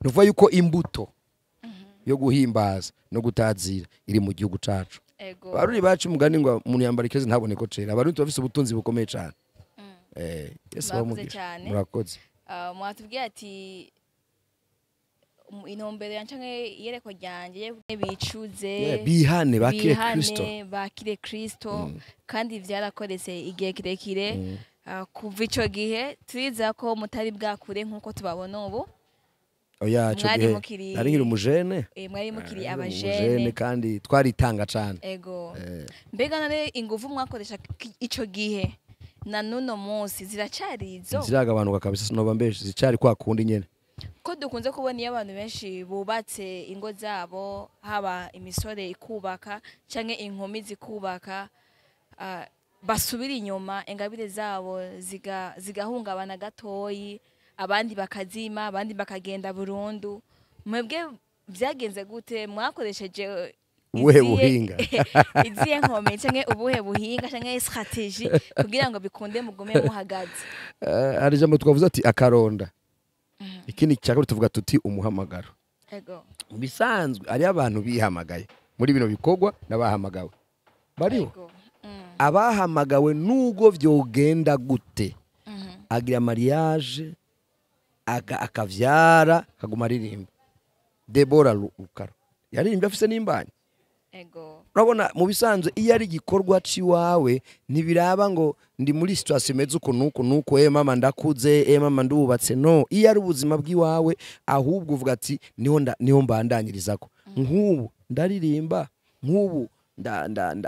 Nuvuga yuko imbuto yo guhimbaza no gutazira iri mu gihugu cacu. Abarundi bacu umugani ngo umuntu yambara ikeze ntabone ko cera. Abarundi turafise ubutunzi bukomeye cane. Yesu Murakoze abamugisha. cane. Murakoze. Mwatubwiye ati intumbero ya canke iyerekwa ryanje bicuze, bihane bakire bihane, Kristo. bakire Kristo. Kandi vyarakoretse igihe kirekire. Kuva ico gihe turiza ko mutari bwakure nkuko tubabona ubu. Oya, ico Mwari gihe mukiri nari nkiri umujene. Mwari mukiri Nari abajene. umujene kandi twaritanga cane. Ego. Mbega nare inguvu mwakoresha ico gihe na nuno munsi ziracari izo? Ziragabanuka kabisa, sinoba mbeshe, zicari kwa kundi nyene. Ko dukunze kubona iyo abantu benshi bubatse ingo zabo, haba imisore ikubaka canke inkumi zikubaka, basubira inyuma, ingabire zabo zigahungabana gatoyi, abandi bakazima, abandi bakagenda burundu. Mwebwe byagenze gute? Mwakoresheje Ubuhe buhinga? Izihe nkome canke ubuhe buhinga canke stratégie kugira ngo bikunde mugume muhagaze? Hari ijambo twavuze ati akaronda, ikindi cya kabiri tuvuga tuti umuhamagaro. Mu bisanzwe hariyo abantu bihamagaye muri bino bikorwa n'abahamagawe bariho. Abahamagawe nubwo vyogenda gute, agira mariage, akavyara, akaguma aririmba. Debora Rukaro yaririmbye afise n'imbanyi. Urabona, mu bisanzwe iyo ari igikorwa ciwawe ntibiraba ngo ndi muri situation imeze uku nuku nuku, mama ndakuze, mama ndubatse. No, iyo ari ubuzima bw'iwawe, ahubwo uvuga ati niho mbandanyirizako. Nk'ubu ndaririmba, nk'ubu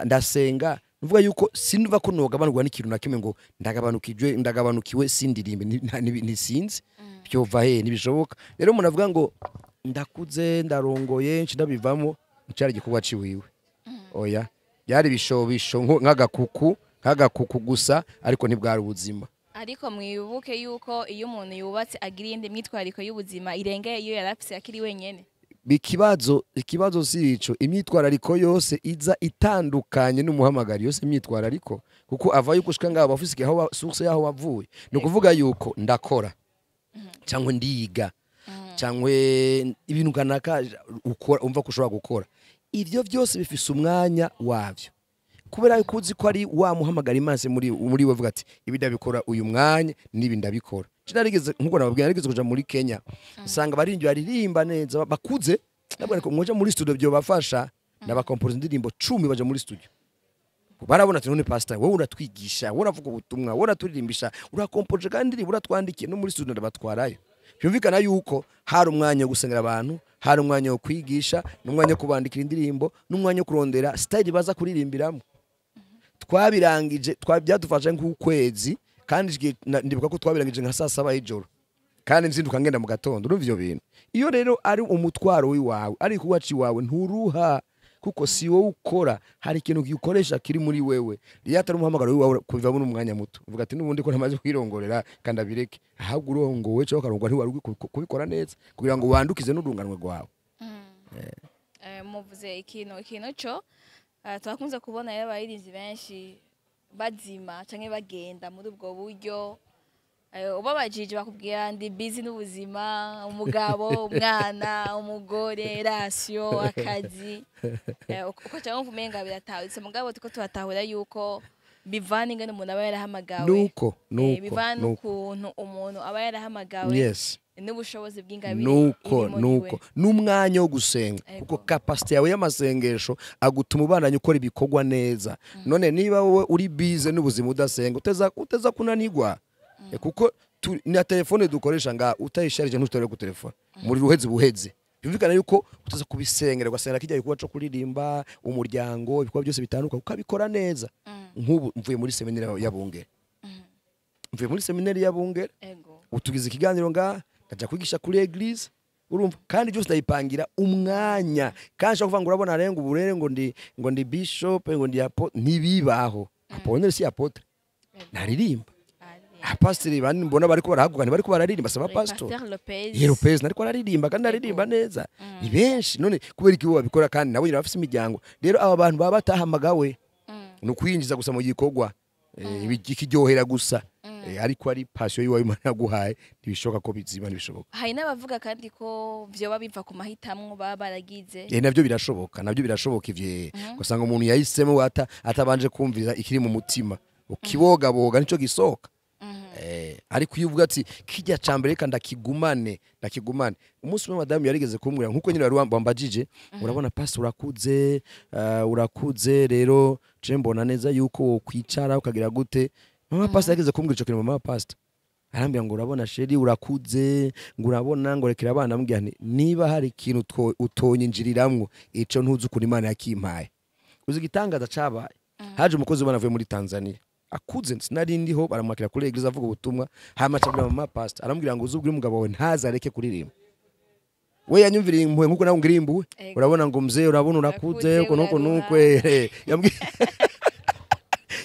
ndasenga, nuvuga yuko sinuva ko nogabanurwa n'ikintu na kimwe ngo ndagabanukijwe, ndagabanukiwe sindirimbe, ntisinzi byova he, ntibishoboka. Rero umuntu avuga ngo ndakuze, ndarongoye, nci ndabivamo, cyari igikorwa ciwiwe. Oya, byari ibishobisho nk'agakuku gusa, ariko ntibwari ubuzima. Ariko mwibuke yuko iyo umuntu yubatse agira iyindi myitwariko y'ubuzima irengeye iyo yari afise akiri wenyene. Ikibazo si ico, imyitwarariko yose iza itandukanye n'umuhamagaro yose imyitwarariko, kuko ava yuko ushika ngaho bafise aho source yaho wavuye. Ni ukuvuga yuko ndakora cyangwa ndiga cyangwa ibintu kanaka ukora, umva ko ushobora gukora, ivyo byose bifise umwanya wavyo, kubera yuko uzi ko ari wa muhamagara Imana muri we, uvuga ati ibi ndabikora uyu mwanya n'ibi ndabikora. Narigeze, nkuko nababwiye, narigeze kuja muri Kenya, usanga abaririmbyi baririmba neza bakuze, ndabona ko mwoja muri studio byo bafasha, ndabakompoza indirimbo 10 baja muri studio. Barabona ati none pastor, wowe uratwigisha, wowe uravuga ubutumwa, wowe uraturirimbisha, urakompoje kandi indirimbo uratwandikiye, no muri studio ndabatwarayo. Byumvikana yuko hari umwanya wo gusengera abantu, hari umwanya wo kwigisha, n'umwanya wo kubandikira indirimbo, n'umwanya wo kurondera style baza kuririmbiramo. Twabirangije, byadufashe nk'ukwezi, kandi ndibuka ko twabirangije nka saa 7 y'ijoro, kandi nzinduka ngenda mu gatondo. Urumva ivyo bintu, iyo rero ari umutwaro wiwawe, ari kuwaci wawe, nturuha, kuko si wowe ukora, hari ikintu gikoresha kiri muri wewe. Iyo atari umuhamagaro wiwawe kuvamo n'umwanya muto, uvuga ati n'ubundi ko ntamaze kwirongorera kandi abireke, ahubwo urongowe cyangwa ukarongwa ntiwari kubikora neza kugira ngo wandukize n'urunganwe rwawe. Muvuze ikintu cyo twakunze kubona y'abaririmbyi benshi bazima canke bagenda muri ubwo buryo, ubabajije bakubwira ndi busy n'ubuzima, umugabo, umwana, umugore, ratio, akazi, uko cyangwa umenga biratahutse. Mugabo tuko turatahura yuko bivana ingene umuntu aba yarahamagawe, nuko bivana ukuntu umuntu aba yarahamagawe, yes, n'ubushobozi bw'ingabire, nuko n'umwanya wo gusenga, kuko capacity yawe y'amasengesho agutuma ubandanya ukora ibikorwa neza. None niba wowe uri busy n'ubuzima udasenga, uteza kunanirwa, kuko na telefone dukoresha nga utayisharije ntutore ku telefone muri ruhezi buheze. Byumvikana yuko uteza kubisengera, ugasengera kijya kuba cyo kuririmba, umuryango, ibikorwa byose bitandukanye ukabikora neza. Nk'ubu mvuye muri seminari ya Bungere, utugize ikiganiro nga ndaja kwigisha kuri église, urumva, kandi byose ndayipangira umwanya. Kandi nshaka kuvuga ngo urabona renga uburere ngo ndi bishop, ngo ndi apotre, ntibibaho. Apotre si apotre, naririmba. Apasiteri bandi mbona bariko barahaguka ntibariko bararirimba, saba pastor Lopez nariko araririmba kandi aririmba neza. Ni benshi none kubera iki bo babikora, kandi nabo bafise imiryango. Rero aba bantu baba batahamagawe ni ukwinjiza gusa mu gikorwa, ikiryohera gusa, ariko ari passion yiwawe Imana yaguhaye, ntibishoboka ko bizima, ntibishoboka. Hari n'abavuga kandi ko vyoba biva ku mahitamwo baba baragize. Navyo birashoboka, navyo birashoboka ivyo, ugasanga umuntu yahisemo atabanje kumvira ikiri mu mutima, ukibogaboga nico gisohoka. Ariko iyo uvuga ati kijya cambere reka ndakigumane. Umunsi umwe madamu yarigeze kumbwira nkuko nyine wari wambajije, urabona pastor urakuze, urakuze rero je mbona neza yuko kwicara ukagira gute. Mama pastor yarigeze kumbwira ico kintu. Mama pastor arambwira ngo urabona sheri urakuze, ngo urabona ngo rekera abana. Ambwira nti niba hari ikintu utonyinjiriramwo ico ntuzi ukuntu Imana yakimpaye. Uzi igitangaza cabaye, haje umukozi w'Imana avuye muri Tanzania akuze, sinari ndiho, baramwakira kuri église avuga ubutumwa, hama cabira mama pastor arambwira ngo uzubwire umugabo wawe ntazareke kuririmba. We yanyumviriye impuhwe nkuko nawe ngirimbuwe, urabona ngo mzee urabona urakuze uko nuko nukwe.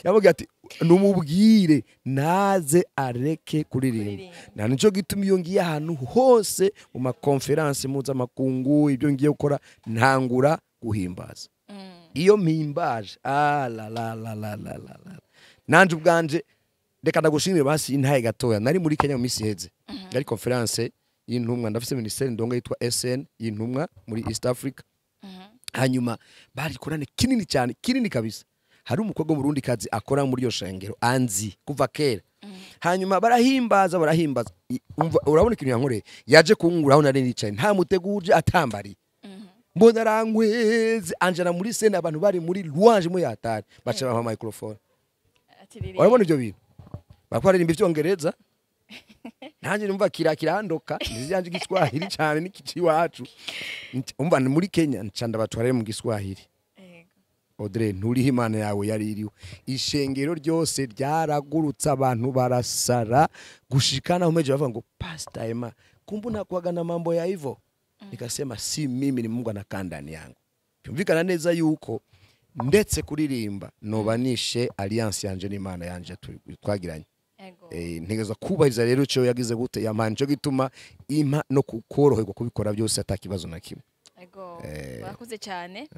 Yamubwiye ati numubwire naze areke kuririmba. Na nico gituma iyo ngiye ahantu hose mu makonferanse mpuzamakungu, ibyo ngiye gukora ntangura guhimbaza. Iyo mpimbaje ah la la la la la la, nanje ubwanje reka ndagushimire basi intaye gatoya. Nari muri Kenya mu minsi iheze, yari conference y'intumwa, ndafise ministeri ndonga yitwa SN y'intumwa muri East Africa. Hanyuma bari korane kinini cyane, kinini kabisa. Hari umukobwa w'umurundi kazi akora muri iyo shengero anzi kuva kera. Hanyuma barahimbaza. Urabona ikintu yankoreye, yaje kunguraho nari nicaye nta muteguje atambari, mbona arankweze anjana muri scène, abantu bari muri louange mu yatari baca bampa microphone. Urabona ibyo bintu bariko baririmba ivyongereza, nanjye numva kirandoka niziyanje igiswahili cyane n'ikici iwacu. Umva muri Kenya nca ndabatwara mu giswahili. Audrey nturiho Imana yawe yari iriho. Ishengero ryose ryaragurutse, abantu barasara gushikana umeje bavuga ngo Pastor Emma kumbe unakuwaga na mambo ya hivyo. Nikasema si mimi, ni Mungu anakaa ndani yangu. Byumvikana neza yuko ndetse kuririmba nobanishe alliance yanje n'Imana yanje twagiranye. Ntegerezwa kubahiriza rero ico yagize gute yampanje, cyo gituma impa no kukoroherwa kubikora byose atakibazo na kimwe. Ego, urakoze cyane.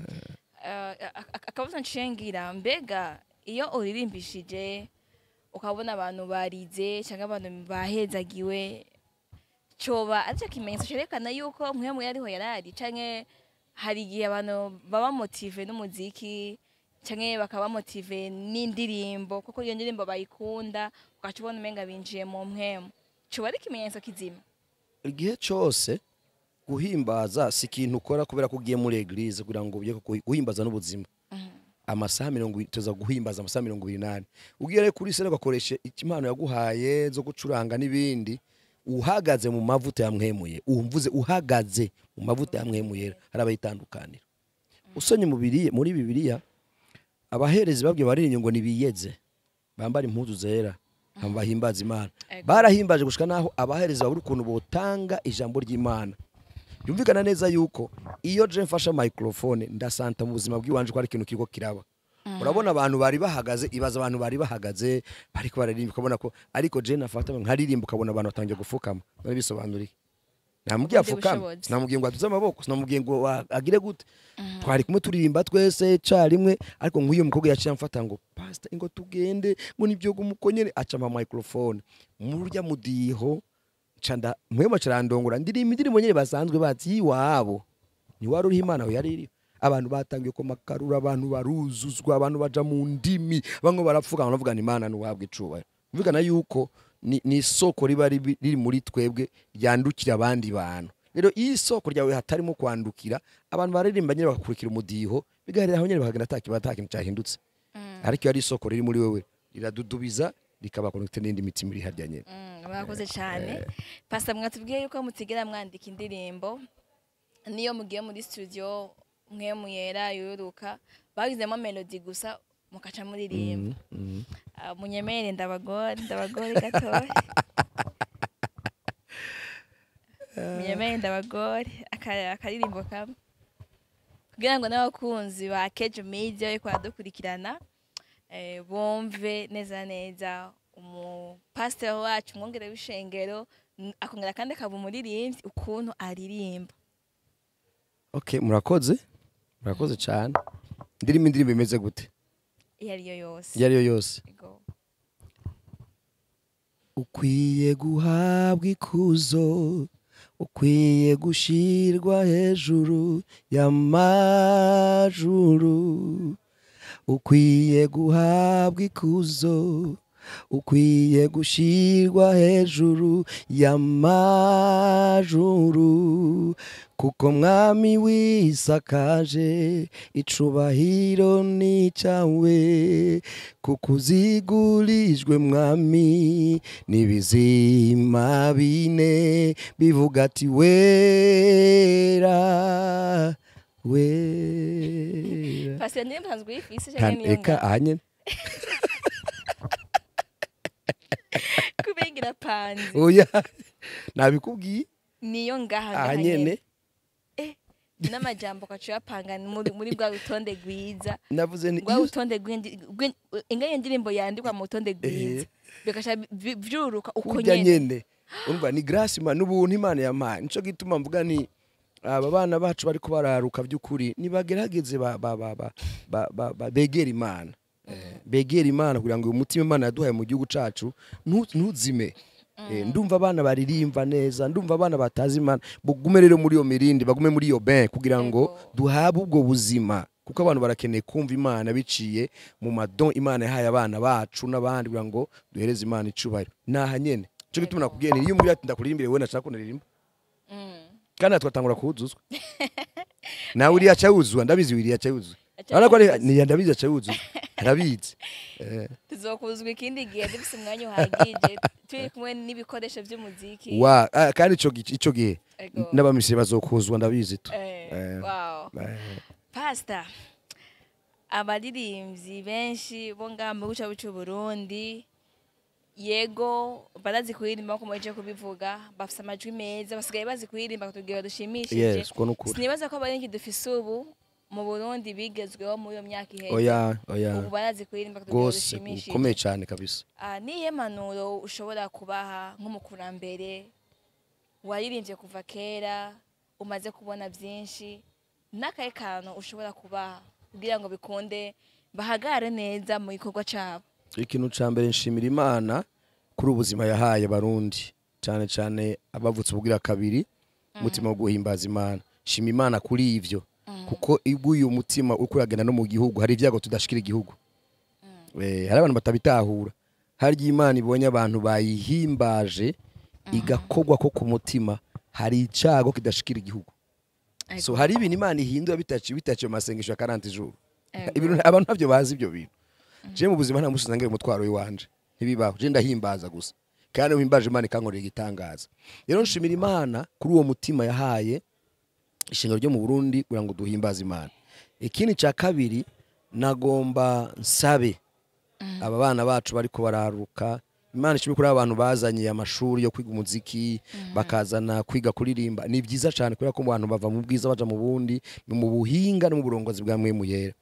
Akabazo nshengira, mbega iyo uririmbishije ukabona abantu barize cyangwa abantu bahezagiwe, coba aricyo kimenyetso cerekana yuko mwe yariho yarari, canke hari igihe abantu baba motive n'umuziki canke bakaba motive n'indirimbo kuko iyo ndirimbo bayikunda, ugaca ubona umenga binjiye mu mpwemu, coba ari ikimenyetso kizima? Igihe cose guhimbaza si ikintu ukora kubera ko ugiye muri eglise kugira ngo ujye guhimbaza n'ubuzima. Amasaha 20 tuza guhimbaza amasaha 28. Ugiye rero kuri sene ugakoresha impano yaguhaye zo gucuranga n'ibindi, uhagaze mu mavuta yamwemuye, umvuze uhagaze mu mavuta yamwemuye, hari abayitandukanira. Usonye muri Bibiliya abaherezi babwiye baririnye ngo nibiyeze bambara impuzu zera bahimbaza Imana. Barahimbaje gushika naho abaherezi babura ukuntu botanga ijambo ry'Imana. Yumvikana neza yuko iyo je mfasha microphone ndasanta mu buzima bw'iwanje ko ari ikintu kiriko kiraba. Urabona abantu bari bahagaze, ibaza abantu bari bahagaze bariko bararirimba ukabona ko, ariko je nafata nkaririmba ukabona abantu batangiye gufukama. None bisobanuriye? Namubwiye afukama, sinamubwiye ngo aduze amaboko, sinamubwiye ngo agire gute. Twari kumwe turirimba twese carimwe, ariko nk'uyu mukobwa yaciye amfata ngo pastor ingo tugende ngo nibyo gumukonyere, aca ama microphone murya mudiho canda mwema carandongora ndirimba indirimbo nyene basanzwe bazi iwabo. Ni wari uriho Imana yari iriho. Abantu batangiye ko makarura, abantu baruzuzwa, abantu baja mu ndimi, bamwe barapfuka baravuga ni Imana nuhabwe icubahiro. Mvugana yuko ni isoko riba riri muri twebwe ryandukira abandi bantu. Rero iyi soko ryawe hatarimo kwandukira, abantu baririmba nyene bakakurikira umudiho, bigaherera aho nyene bakagenda atakintu cyahindutse. Ariko ari isoko riri muri wewe riradudubiza rikaba connected n'indi mitima iri harya nyene. Murakoze cyane. Pastor mwatubwiye yuko mutigera mwandika indirimbo, niyo mugiye muri studio mwe muyera yuruka bagizemo melody gusa mukaca muririmba. Munyemere ndabagore gatoya. Munyemere ndabagore akaririmbo kamwe kugira ngo n'abakunzi ba Kejo Media yo kwadukurikirana bomve neza neza umupastor wacu mwongere w'ishengero akongera kandi akaba umuririmbyi ukuntu aririmba. Okay, murakoze cyane. Ndirimba indirimbo imeze gute? Iyo ariyo yose. Iyo ariyo yose. Ukwiye guhabwa ikuzo, ukwiye gushirwa hejuru y'amajuru, ukwiye guhabwa ikuzo, ukwiye gushirwa hejuru y'amajuru, kuko mwami wisakaje icubahiro ni cyawe, kuko uzigurijwe mwami n'ibizima bine bivuga ati wera wera. Pastor ndiye mpanzwe ifise cyane niyo eka ahanye kubengira panzi. Oya nabikubwiye niyo ngaha ahanyene. N'amajambo ugaca uyapanga muri bwa rutonde rwiza. Navuze ni Bwa rutonde ingene indirimbo yandikwa mu rutonde rwiza, bigaca vyururuka uko kurya nyene. Nyene urumva ni grâce Imana, n'ubuntu Imana yampaye. Nico gituma mvuga ni aba bana bacu bariko bararuka, by'ukuri nibagerageze begere Imana. Begere Imana kugira ngo uyu mutima Imana yaduhaye mu gihugu cacu ntuzime. Ndumva abana baririmba neza, ndumva abana batazi Imana. Bugume rero muri iyo mirindi, bagume muri iyo bain kugira ngo duhabwe ubwo buzima, kuko abantu barakeneye kumva Imana biciye mu madon Imana yahaye abana bacu n'abandi, kugira ngo duhereze Imana icubahiro. Naha nyene cyo gituma nakubwiye nti iyo umbwira ati ndakuririmbire wowe, nashaka kunaririmba kandi natwe twatangura kuwuzuzwa. Nawe uriya aca wuzuzwa, ndabizi, uriya aca wuzuzwa. Aca Urabona ko yuzuzwa. Ni ndabizi aca wuzuzwa, arabizi. Tuzokuzwa ikindi gihe dufise umwanya uhagije, turi kumwe n'ibikoresho vy'umuziki. Wa kandi ico gihe n'abamisiri bazokuzwa, ndabizi tu. Wow. Pastor, abaririmbyi benshi bo ngaha mu gihugu cyacu cy'u Burundi, yego barazi kuririmba nkuko muhejeje kubivuga, bafise amajwi meza, basigaye bazi kuririmba kutubwira dushimishije. Yes, uko nukuri. Sinibaza ko abaririmbyi dufise ubu mu Burundi bigezweho muri iyo myaka iheze. Oya, oya. Ubu barazi kuririmba kutubwira Rwose. dushimishije. Ukomeye cyane kabisa. Ah, niyihe mpanuro ushobora kubaha nk'umukurambere waririmbye kuva kera, umaze kubona byinshi? N'akahe kantu ushobora kubaha kugira ngo bikunde bahagare neza mu gikorwa cyabo? Ikintu ca mbere, nshimira Imana kuri ubuzima yahaye Abarundi, cyane cyane abavutse ubugira kabiri, umutima wo guhimbaza Imana. Shima Imana kuri ivyo, kuko uyu mutima uriko uragenda no mu gihugu, hari ibyago tudashikira igihugu. Hari abantu batabitahura. Harya Imana ibonye abantu bayihimbaje, igakogwa ko ku mutima, hari icago kidashikira igihugu. So hari ibintu Imana ihindura bitaciye mu masengesho ya 40 jours. Ibintu abantu ntabyo bazi ibyo bintu. Je mu buzima nta musi nsangira umutwaro w'iwanje, ntibibaho. Je ndahimbaza gusa, kandi uhimbaje Imana ikankorera igitangaza. Rero nshimira Imana kuri uwo mutima yahaye ishingiro ryo mu Burundi kugira ngo duhimbaze Imana. Ikindi cya kabiri, nagomba nsabe aba bana bacu bariko bararuka, Imana ishimwe kuri abantu bazanye amashuri yo kwiga umuziki, bakazana kwiga kuririmba. Ni byiza cyane, kubera ko mu bantu bava mu bwiza baja mu bundi, ni mu buhinga no mu burongozi bwa Mpwemu Yera.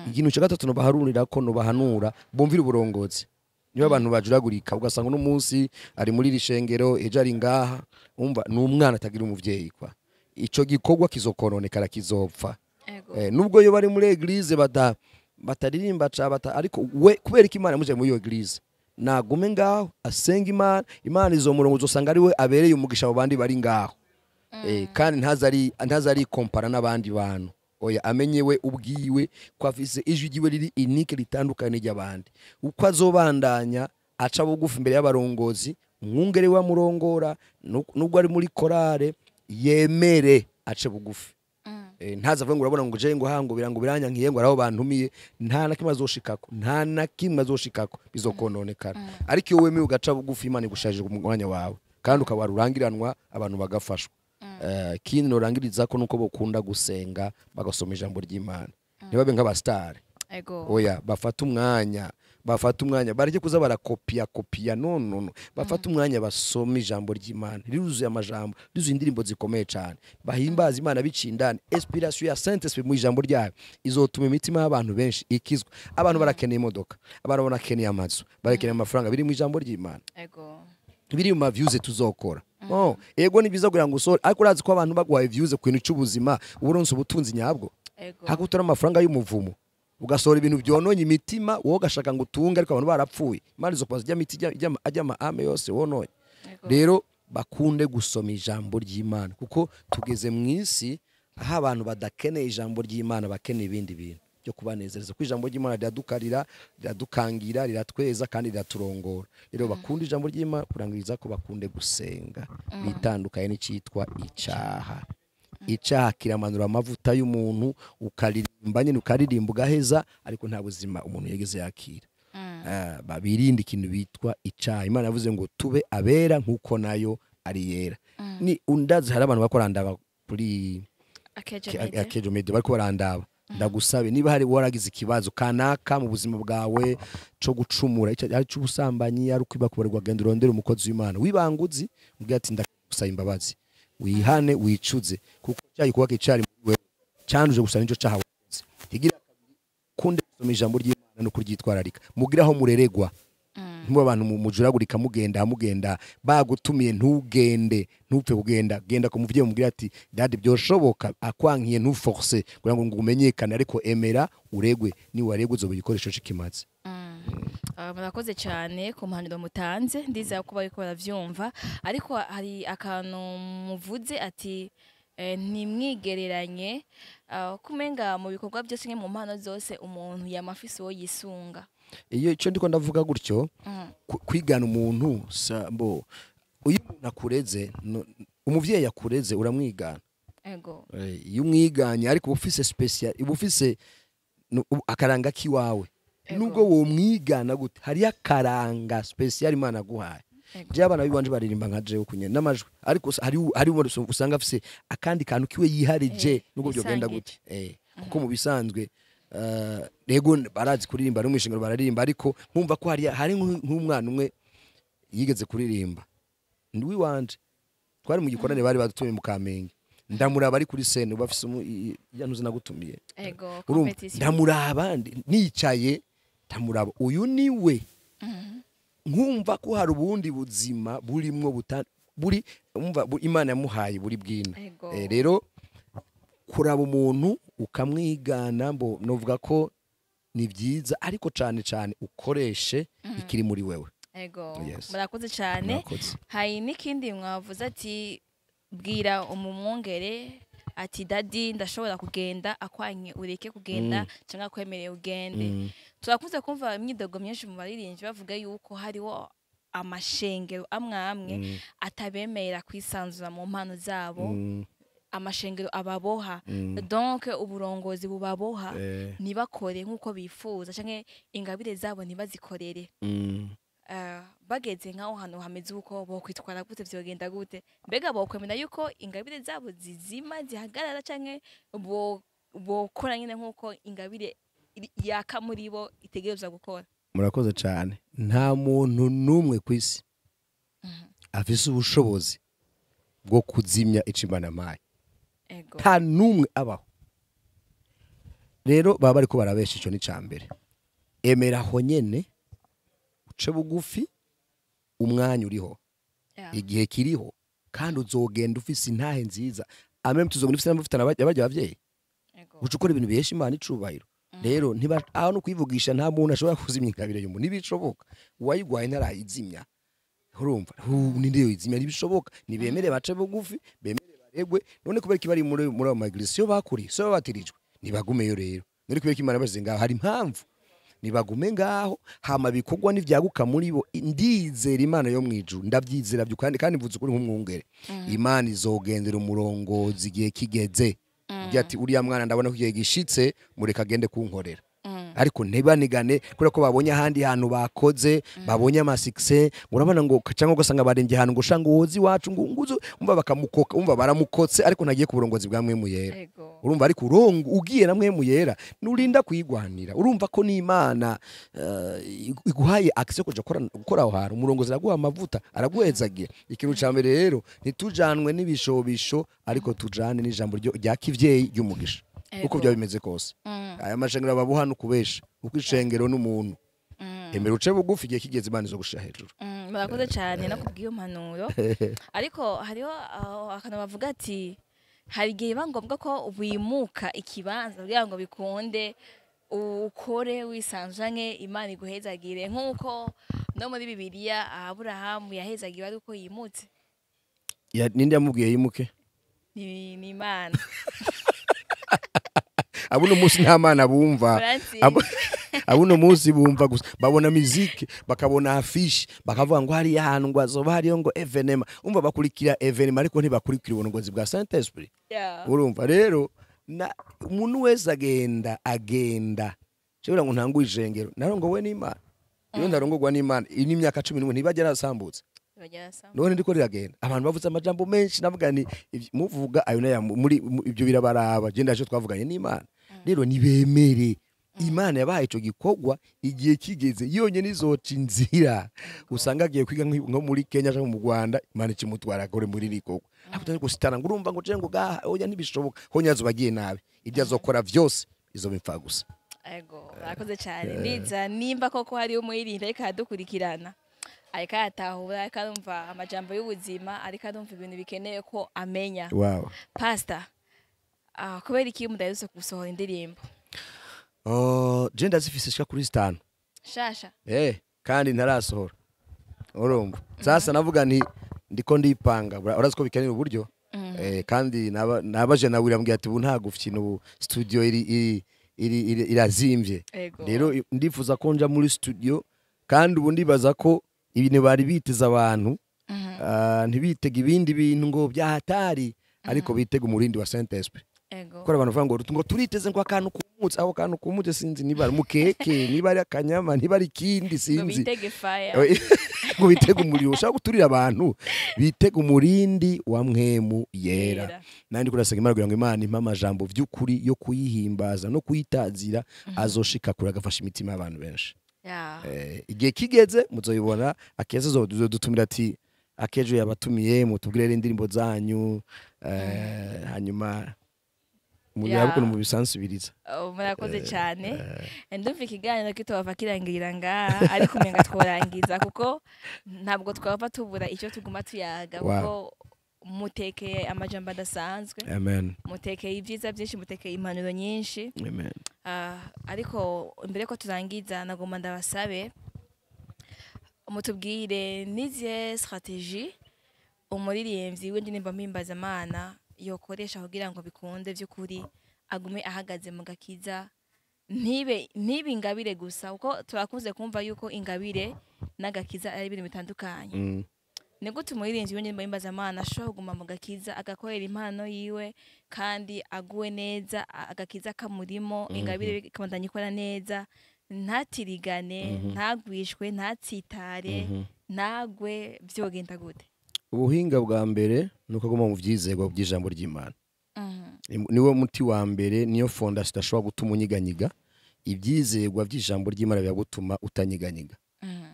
Ikintu cya gatatu nobaharurira ko nobahanura, bumvira uburongozi. Niba abantu bajuragurika, ugasanga uno munsi ari muri iri shengero, ejo ari ngaha, umva ni umwana atagira umuvyeyi kwa ico gikorwa kizokononekara, kizopfa. Nubwo yo bari muri église bataririmba ca bata, ariko we kubera ko Imana muje muri iyo église, nagume ngaho asenga Imana, Imana izomurongo, uzosanga ari we abereye umugisha abo bandi bari ngaho. Kandi ntazari kompara n'abandi bantu, oya. Amenye we ubwiwe ko afise ijwi ryiwe riri unique, ritandukanye n'iry'abandi. Uko azobandanya aca bugufi imbere y'abarongozi, umwungere we amurongora, nubwo ari muri korale, yemere ace bugufi. Ntaza avuge ngo urabona ngo je ngo hango birango biranyankiye, ngo araho bantumiye. Nta na kimwe azoshikako, nta na kimwe azoshikako, bizokononekara. Ariko iyo wemeye ugaca bugufi, Imana igusharije mu mwanya wawe, kandi ukaba rurangiranwa, abantu bagafashwa. Ikindi norangiriza ko nuko bokunda gusenga, bagasoma ijambo ry'Imana, ntibabe nk'abasitari. Oya, bafate umwanya, bafate umwanya, bareke kuza barakopiya kopiya. No, no, no, bafate umwanya basome ijambo ry'Imana. Riruzuye amajambo, rizuye indirimbo zikomeye cyane. Bahimbaza Imana biciye indani. Inspiration ya Saint Esprit mu ijambo ryayo izotuma imitima y'abantu benshi ikizwa. Abantu barakeneye imodoka, abantu barakeneye amazu, barakeneye amafaranga. Biri mu ijambo ry'Imana, biri mu ma views tuzokora. Oh, ego ni byiza kugira ngo usore, ariko urazi ko abantu baguhaye views ku kintu cy'ubuzima, uburonse ubutunzi nyabwo? Hagutora amafaranga y'umuvumo, ugasohora ibintu byononye imitima, wowe ugashaka ngo utunge, ariko abantu barapfuye. Imana izokubaza ijya miti ajya ama ame yose wononye. Rero bakunde gusoma ijambo ry'Imana, kuko tugeze mu isi aho abantu badakeneye ijambo ry'Imana, bakeneye ibindi bintu byo kubanezereza, kuko ijambo ry'Imana riradukarira, riradukangira, riratweza kandi riraturongora. Rero bakunde ijambo ry'Imana. Kurangiriza ko bakunde gusenga, bitandukanye n'icyitwa icyaha. Icyaha kiramanura amavuta y'umuntu, ukaririmba nyine, ukaririmba ugaheza, ariko nta buzima umuntu yigeze yakira. Babirinde ikintu bitwa icyaha. Imana yavuze ngo tube abera nk'uko nayo ari yera. Ni undazi hari abantu bakora ndaba kuri Akejo Media. Akejo Media bariko barandaba. Ndagusabe, niba hari waragize ikibazo kanaka mu buzima bwawe co gucumura, ari c'ubusambanyi, ari ukwiba, kubarirwa, genda urondere umukozi w'Imana wibanguzi, ubwira ati ndagusaba imbabazi, wihane, wicuze, kuko cyayi kuba kicari muri wewe. Canduje gusa nico cahawe. Igira kunde gusoma ijambo ry'Imana no kuryitwararika, mugira aho mureregwa. Ntimube abantu mujuragurika, mugenda mugenda bagutumiye ntugende, ntupfe kugenda. Genda ku muvyeyi umubwire ati daddy byoshoboka, akwankiye ntuforce kugira ngo umenyekane, ariko emera uregwe. Ni waregwe uzoba igikoresho c'ikimazi. Murakoze cyane ku mpanuro mutanze, ndizera ko bariko baravyumva. Ariko hari akantu muvuze ati ntimwigereranye, kumenga mu bikorwa byose nke mu mpano zose umuntu yama afise uwo yisunga. Iyo ico ndiko ndavuga gutyo, kwigana umuntu mbo uyu umuntu akureze, umuvyeyi akureze uramwigana. Iyo umwiganye, ariko uba ufise special, uba ufise akaranga kiwawe. Nubwo womwigana gute, hariyo akaranga special Imana aguhaye. Je abana bibanje baririmba nka jewe kunye n'amajwi, ariko hari usanga afise akandi kantu kiwe yiharije, nubwo byogenda Yisangije. gute. Kuko mu bisanzwe rego barazi kuririmba no mwishingiro bararirimba, ariko nkumva ko hari nk'umwana umwe yigeze kuririmba ndi wanje, twari mu gikorane bari badutumiye mu Kamenge, ndamuraba ari kuri scène bafise ya ntuzi nagutumiye. Urumva, Competition. ndamuraba nicaye ndamuraba, uyu niwe. Nkumva ko hari ubundi buzima burimwo buri umva Imana yamuhaye buri bwina. Rero kuraba umuntu ukamwigana, mbo novuga ko ni byiza, ariko cane cane ukoreshe ikiri muri wewe. Yes. Murakoze cyane. Murakoze. Hari n'ikindi mwavuze ati bwira umumwungere ati daddy ndashobora kugenda, akwanye ureke kugenda cyangwa akwemereye ugende. Turakunze kumva imyidogo myinshi mu baririmbyi bavuga yuko hariho amashengero amwe amwe atabemerera kwisanzura mu mpano zabo, amashengero ababoha, donc uburongozi bubaboha, ntibakore nk'uko bifuza canke ingabire zabo ntibazikorere. Bageze nk'aho hantu hameze uko, bokwitwara gute? Vyogenda gute? Mbega bokwemera yuko ingabire zabo zizima zihagarara, canke bokora nyine nk'uko ingabire yaka muri bo itegerezwa gukora? Murakoze cyane. Nta muntu n'umwe ku isi afise ubushobozi bwo kuzimya ico Imana yampaye. Nta n'umwe abaho. Rero baba bariko barabesha, ico ni ca mbere. Emera aho nyene, uce bugufi, umwanya uriho, igihe kiriho, kandi uzogenda ufise intahe nziza. Ameme tuzogenda ufise n'amavuta n'abajya abavyeyi, uca ukora ibintu bihesha Imana icubahiro. Rero ntiba aho no kwivugisha, nta muntu ashobora kuzimya ingabire y'umuntu, ntibishoboka. Uwayigwaye ntarayizimya, urumva ninde yoyizimya? Ntibishoboka. Nibemere bace bugufi, bemere baregwe. None kubera ko bari muri ayo magrisi yo bakuriye, so babatirijwe, nibagumeyo. Rero none kubera ko Imana yabashyize ngaho, hari impamvu. Nibagume ngaho, hama bikorwa nivyaguka muri bo. Ndizera Imana yo mwijuru, ndabyizera byo, kandi mvuze ukuri nk'umwungere. Imana izogendera umurongozi igihe kigeze, ugira ati uriya mwana ndabona ko igihe gishitse, mureka agende kunkorera. Ariko ntibanigane kubera ko babonye ahandi hantu bakoze, babonye amasuccès, urabona ngo cyangwa ugasanga barembye ahantu ngo shanga uwozi iwacu ngo nguzo, umva bakamukoka, umva baramukotse, ariko ntagiye ku burongozi bwa Mpwemu Yera. Urumva, ariko urongo ugiye na Mpwemu Yera nurinda kuyigwanira. Urumva ko n'Imana iguhaye accès yo kuja gukora aho hantu, umurongozi araguha amavuta, araguhezagira. Ikintu ca mbere rero, ntitujanwe n'ibishobisho, ariko tujane n'ijambo rya kivyeyi ry'umugisha, uko byaba bimeze kose. Aya mashengero babuha no kubesha, kuko ishengero n'umuntu. Emera uce bugufi, igihe kigeze Imana izogushira hejuru. Murakoze cyane no kubw'iyo mpanuro. Ariko hariho aho akantu bavuga ati hari igihe biba ngombwa ko wimuka ikibanza kugira ngo bikunde ukore wisanzure, Imana iguhezagire, nk'uko no muri Bibiliya Aburahamu yahezagiwe ari uko yimutse. Ninde yamubwiye yimuke? Ni Imana. Abuno munsi nta mana bumva. Francis. Abuno munsi bumva gusa babona musique, bakabona affiche, bakavuga ngo hariya hantu ngo azoba hariyo ngo événement. Umva, bakurikira événement, ariko ntibakurikira uburongozi bwa Saint Esprit. Urumva rero na umuntu wese agenda shobora ngo ntanguye ijengero narongowe n'Imana. Iyo ndarongorwa n'Imana, iyi ni imyaka 11 ntibajya yarasambutse. None ndiko riragenda, abantu bavuze amajambo menshi, navuga ni muvuga ayo naya muri ibyo birabaraba, je ndaje twavuganye n'Imana. Rero nibemere Imana yabahaye ico gikorwa, igihe kigeze yonyene izoca inzira. Usanga agiye kwiga nko muri Kenya cyangwa mu Rwanda, Imana ikimutwara akore muri rikorwa. Ariko gusitana ngo urumva ngo je ngo gaha, oya, ntibishoboka, ho nyazo bagiye nabi. Ibyo azokora vyose izoba impfa gusa. Ego, murakoze cyane. Ndiza nimba koko hari umuririmbyi ariko aradukurikirana, ariko aratahura, ariko arumva amajambo y'ubuzima, ariko arumva ibintu bikeneye ko amenya. Pastor, kubera iki mudaherutse gusohora indirimbo? Oh, je ndazifise shika kuri 5 shasha. Kandi ntarasohora, urumva sasa navuga nti ndiko ndipanga. Urazi ko bikenera uburyo. Kandi nabaje nawe irambwira ati ubu nta gufina, ubu studio iri iri iri irazimvye. Rero ndifuza ko nja muri studio, kandi ubu ndibaza ko ibintu bari biteze abantu, ntibitega ibindi bintu ngo byahatari, ariko bitega umurindi wa Saint Esprit. Kuko abantu bavuga ngo turiteze ngo akantu kumutse, aho kantu kumutse sinzi niba ari mukeke, niba ari akanyama, niba ari ikindi, ngo sinzi. Bitege fire. Ngo bitege umuriro ushaka guturira abantu, bitege umurindi wa Mpwemu Yera. Yera. Nandi kurasenga Imana kugira ngo Imana impe amajambo vy'ukuri yo kuyihimbaza no kuyitazira, azoshika kure agafasha imitima y'abantu benshi. Igihe kigeze muzoyibona. Akeza dutumira ati akejo yabatumiye, mutubwire rero indirimbo zanyu, hanyuma murabe ukuntu mubisansibiriza. Oh, murakoze cyane. Ndumva ikiganiro kitova kirangirira ngaha, ariko umenga tworangiza kuko ntabwo twava tubura icyo tuguma tuyaga, kuko mutekeye amajambo adasanzwe. Amen. Mutekeye ibyiza byinshi, mutekeye impanuro nyinshi. Amen. Ariko imbere ko turangiza, nagomba ndabasabe mutubwire n'izihe stratégie umuririmbyi w'indirimbo mpimbazamana yokoresha kugira ngo bikunde by'ukuri agume ahagaze mu gakiza, ntibe ingabire gusa, kuko turakunze kumva yuko ingabire n'agakiza ari ibintu bitandukanye. Ni gute umuririmbyi w'indirimbo mpimbazamana ashobora kuguma mu gakiza, agakorera impano yiwe kandi aguwe neza, agakiza kamurimo, ingabire ikabandanya ikora neza, ntatirigane, ntagwishwe, ntatsitare, ntagwe? Vyogenda gute? Ubuhinga bwa mbere ni uko aguma mu vyizerwa by'ijambo ry'Imana. Niwo muti wa mbere, niyo fondation idashobora gutuma unyiganyiga. Ibyizerwa by'ijambo ry'Imana biragutuma utanyiganyiga.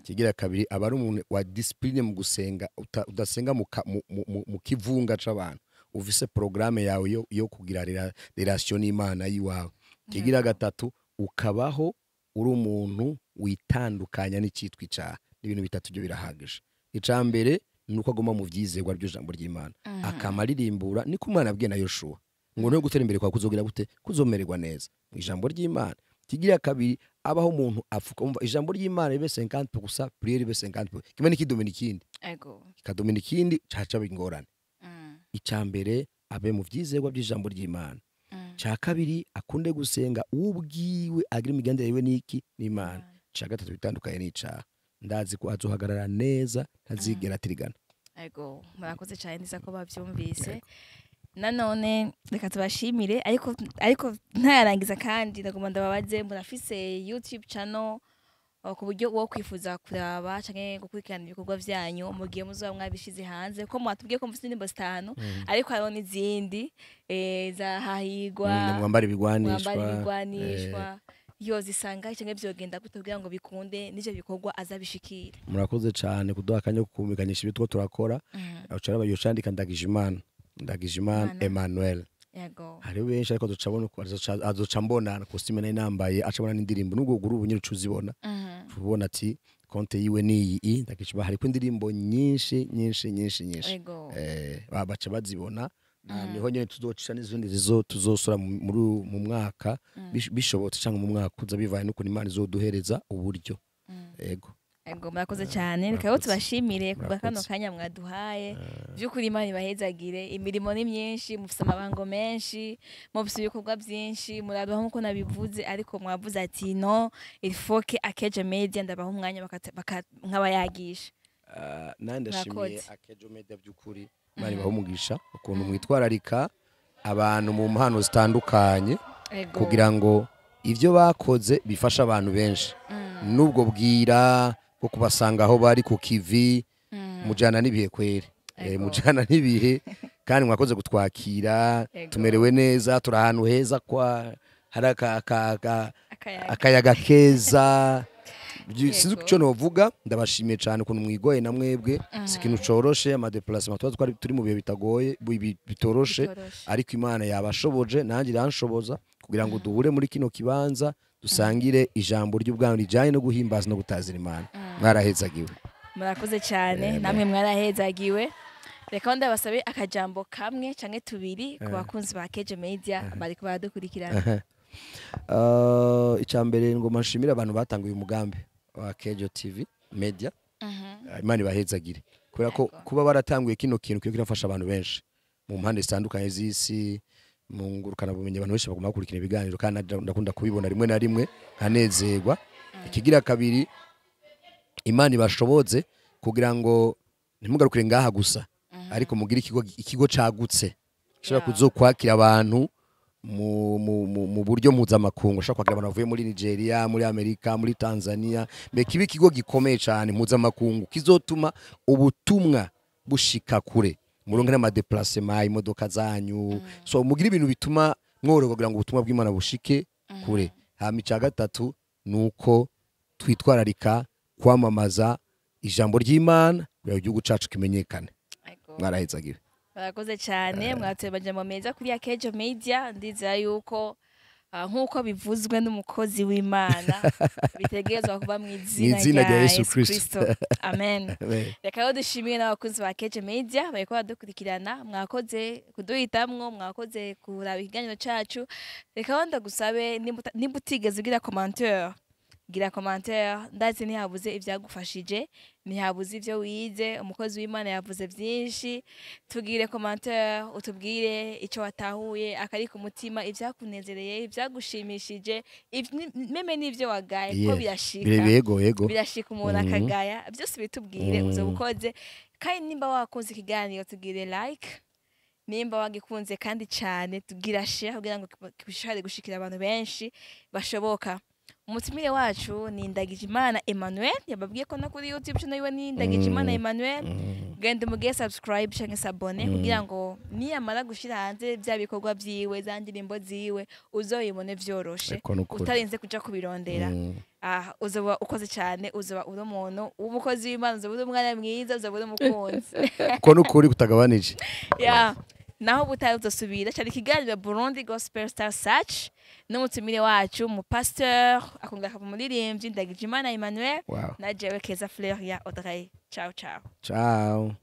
Kigira kabiri, aba ari umuntu wa discipline mu gusenga, udasenga mu kivunga c'abantu, ufise programme yawe yo kugira relation n'Imana yiwawe. Kigira gatatu, ukabaho uri umuntu witandukanya n'icitwa icaha. N'ibintu bitatu byo birahagije. Ica mbere ni uko aguma mu vyizerwa by'ijambo ry'Imana, akamaririmbura niko Imana yabwiye na Yoshua ngo no gutera imbere kwa kuzogira gute, kuzomererwa neza mu ijambo ry'Imana. Kigira kabiri, abaho umuntu afuka umva ijambo ry'Imana ribe 50 gusa, prière ibe 50, kimwe n'ikidomina ikindi, kikadomina ikindi, caca bingorane. Ica mbere, abe mu vyizerwa by'ijambo ry'Imana. Ca kabiri, akunde gusenga ubwiwe, agira imigenderanire yiwe n'iki, n'Imana. Ca gatatu, bitandukanye n'icaha. Ndazi ko azohagarara neza, ntazigera atirigana. Ego, murakoze cyane, neza ko bavyumvise. Nanone reka tubashimire, ariko ntayarangiza kandi ndagomba ndababaze: murafise YouTube channel, ku buryo uwo kwifuza kuraba canke gukurikirana ibikorwa vyanyu mu gihe muzoba mwabishize hanze? Ko mwatubwiye ko mufise indirimbo zitanu, ariko hariho n'izindi, za hahigwa, mwambara ibigwanishwa, mwambara ibigwanishwa, yozisanga canke vyogenda gute kugira ngo bikunde n'ivyo bikorwa azabishikire? Murakoze cyane kuduha akanya ko kumvikanisha ibyo two turakora. Aho yocandika Ndagijimana, Ndagijimana Imana. Emmanuel. Hariho benshi, ariko azoca abona azoca mbona costume nari nambaye, aca abona n'indirimbo n'ubwo guru ubu nyine uca uzibona, ubona ati konte yiwe ni iyi Ndagijimana, hariko indirimbo nyinshi nyinshi nyinshi nyinshi. Baca bazibona. Niho nyine tuzocisha n'izindi zizo tuzosora mu mwaka, bishobotse, cyangwa mu mwaka uza, bivaye n'ukuntu Imana izoduhereza uburyo. Ego. Ego, murakoze cyane. Reka rero Murakoze. tubashimire kubwa kano Murakoze. kanya mwaduhaye. By'ukuri Imana ibahezagire. Imirimo ni myinshi, mufise amabango menshi, mufise ibikorwa byinshi, murabaho nkuko nabivuze, ariko mwavuze ati no, il faut que Akejo Media ndabaha umwanya nkabayagisha. Nandi ndashimiye Murakoze. Akejo Media, by'ukuri Imana ibahe umugisha ukuntu mwitwararika abantu mu mpano zitandukanye, kugira ngo ibyo bakoze bifashe abantu benshi, n'ubwo bwira bwo kubasanga aho bari ku kivi, mujana n'ibihe kwere. Mujana n'ibihe, kandi mwakoze kutwakira. Tumerewe neza, turi ahantu heza kwa hari Akayaga. akayaga keza. Sinzi icyo novuga, ndabashimiye cyane ukuntu mwigoye na mwebwe, si ikintu coroshe, ama déplacement tuba twari turi mu bihe bitagoye, bitoroshe, Bitoroshe. ariko Imana yabashoboje nanjye iranshoboza kugira ngo duhure muri kino kibanza, dusangire ijambo ry'ubwami rijanye no guhimbaza no gutazira Imana. Mwarahezagiwe. Murakoze cyane, namwe mwarahezagiwe. Reka ndabasabe akajambo kamwe canke tubiri ku bakunzi ba Keje Media bariko baradukurikirana. Icya mbere, ngoma nshimire abantu batanguye umugambi wa Kejo TV Media. Imana ibahezagire kubera ko kuba baratanguye kino kintu kiyo kirafasha abantu benshi mu mpande zitandukanye z'isi, mu ngurukana bumenyi. Abantu benshi bagomba gukurikira ibiganiro, kandi ndakunda kubibona rimwe na rimwe nkanezerwa. Ikigira kabiri, Imana ibashoboze kugira ngo ntimugarukire ngaha gusa, ariko mugire ikigo cagutse gishobora kuzokwakira abantu mu buryo mpuzamakungu, ushobora kwakira abantu bavuye muri Nigeria, muri Amerika, muri Tanzania, mbe kibe ikigo gikomeye cyane mpuzamakungu kizotuma ubutumwa bushika kure, muronke n'ama déplacement, imodoka zanyu, so mugire ibintu bituma mworoherwa kugira ngo ubutumwa bw'Imana bushike kure. Hama icya gatatu nuko twitwararika kwamamaza ijambo ry'Imana kugira ngo igihugu cacu kimenyekane. Mwarahezagiwe. Barakoze cyane, mwateye amajambo meza kuri ya Kejo Media. Ndizera yuko nk'uko bivuzwe n'umukozi w'Imana bitegerezwa kuba mu izina Mw'izina rya rya Yesu Yesu Kristo. Kristo, amen. Reka rero dushimire n'abakunzi ba Kejo Media bariko baradukurikirana. Mwakoze kuduhitamwo, mwakoze kuraba ikiganiro cacu. Reka rero ndagusabe, nimba utigeze ugira commentaire, gira commentaire. Ndazi ntihabuze ivyagufashije, ntihabuze ivyo wize. Umukozi w'Imana yavuze vyinshi. Tugire commentaire, utubwire ico watahuye, akari ku mutima, ivyakunezereye, ivyagushimishije, même n'ivyo wagaye ko birashika. Yego yego. Birashika umuntu akagaya. Byose bitubwire, uzoba ukoze. Kandi nimba wakunze ikiganiro, tugire like. Nimba wagikunze kandi cyane, tugira share kugira ngo gishobore gushikira abantu benshi bashoboka. Umutumire wacu ni Ndagijimana Emmanuel. Yababwiye ko no kuri YouTube channel yiwe ni Ndagijimana Emmanuel. Genda umuge subscribe canke s'abonner kugira ngo niyamara gushira hanze bya bikorwa vyiwe, za ndirimbo ziwe, uzoyibone vyoroshe, Eko nukuri. utarinze kuja kubirondera. Uzoba ukoze cyane, uzoba uri umuntu w'umukozi w'Imana, uzoba uri umwana mwiza, uzoba uri umukunzi. Ko nukuri kutagabanije. Ya, naho butaye uzosubira cyari ikiganiro Burundi Gospel Star Search n'umutumire wacu mu pasteur akongera akaba umuririmbyi Ndagijimana Emmanuel na jewe Keza Fleur ya Audrey. Ciao ciao. Ciao.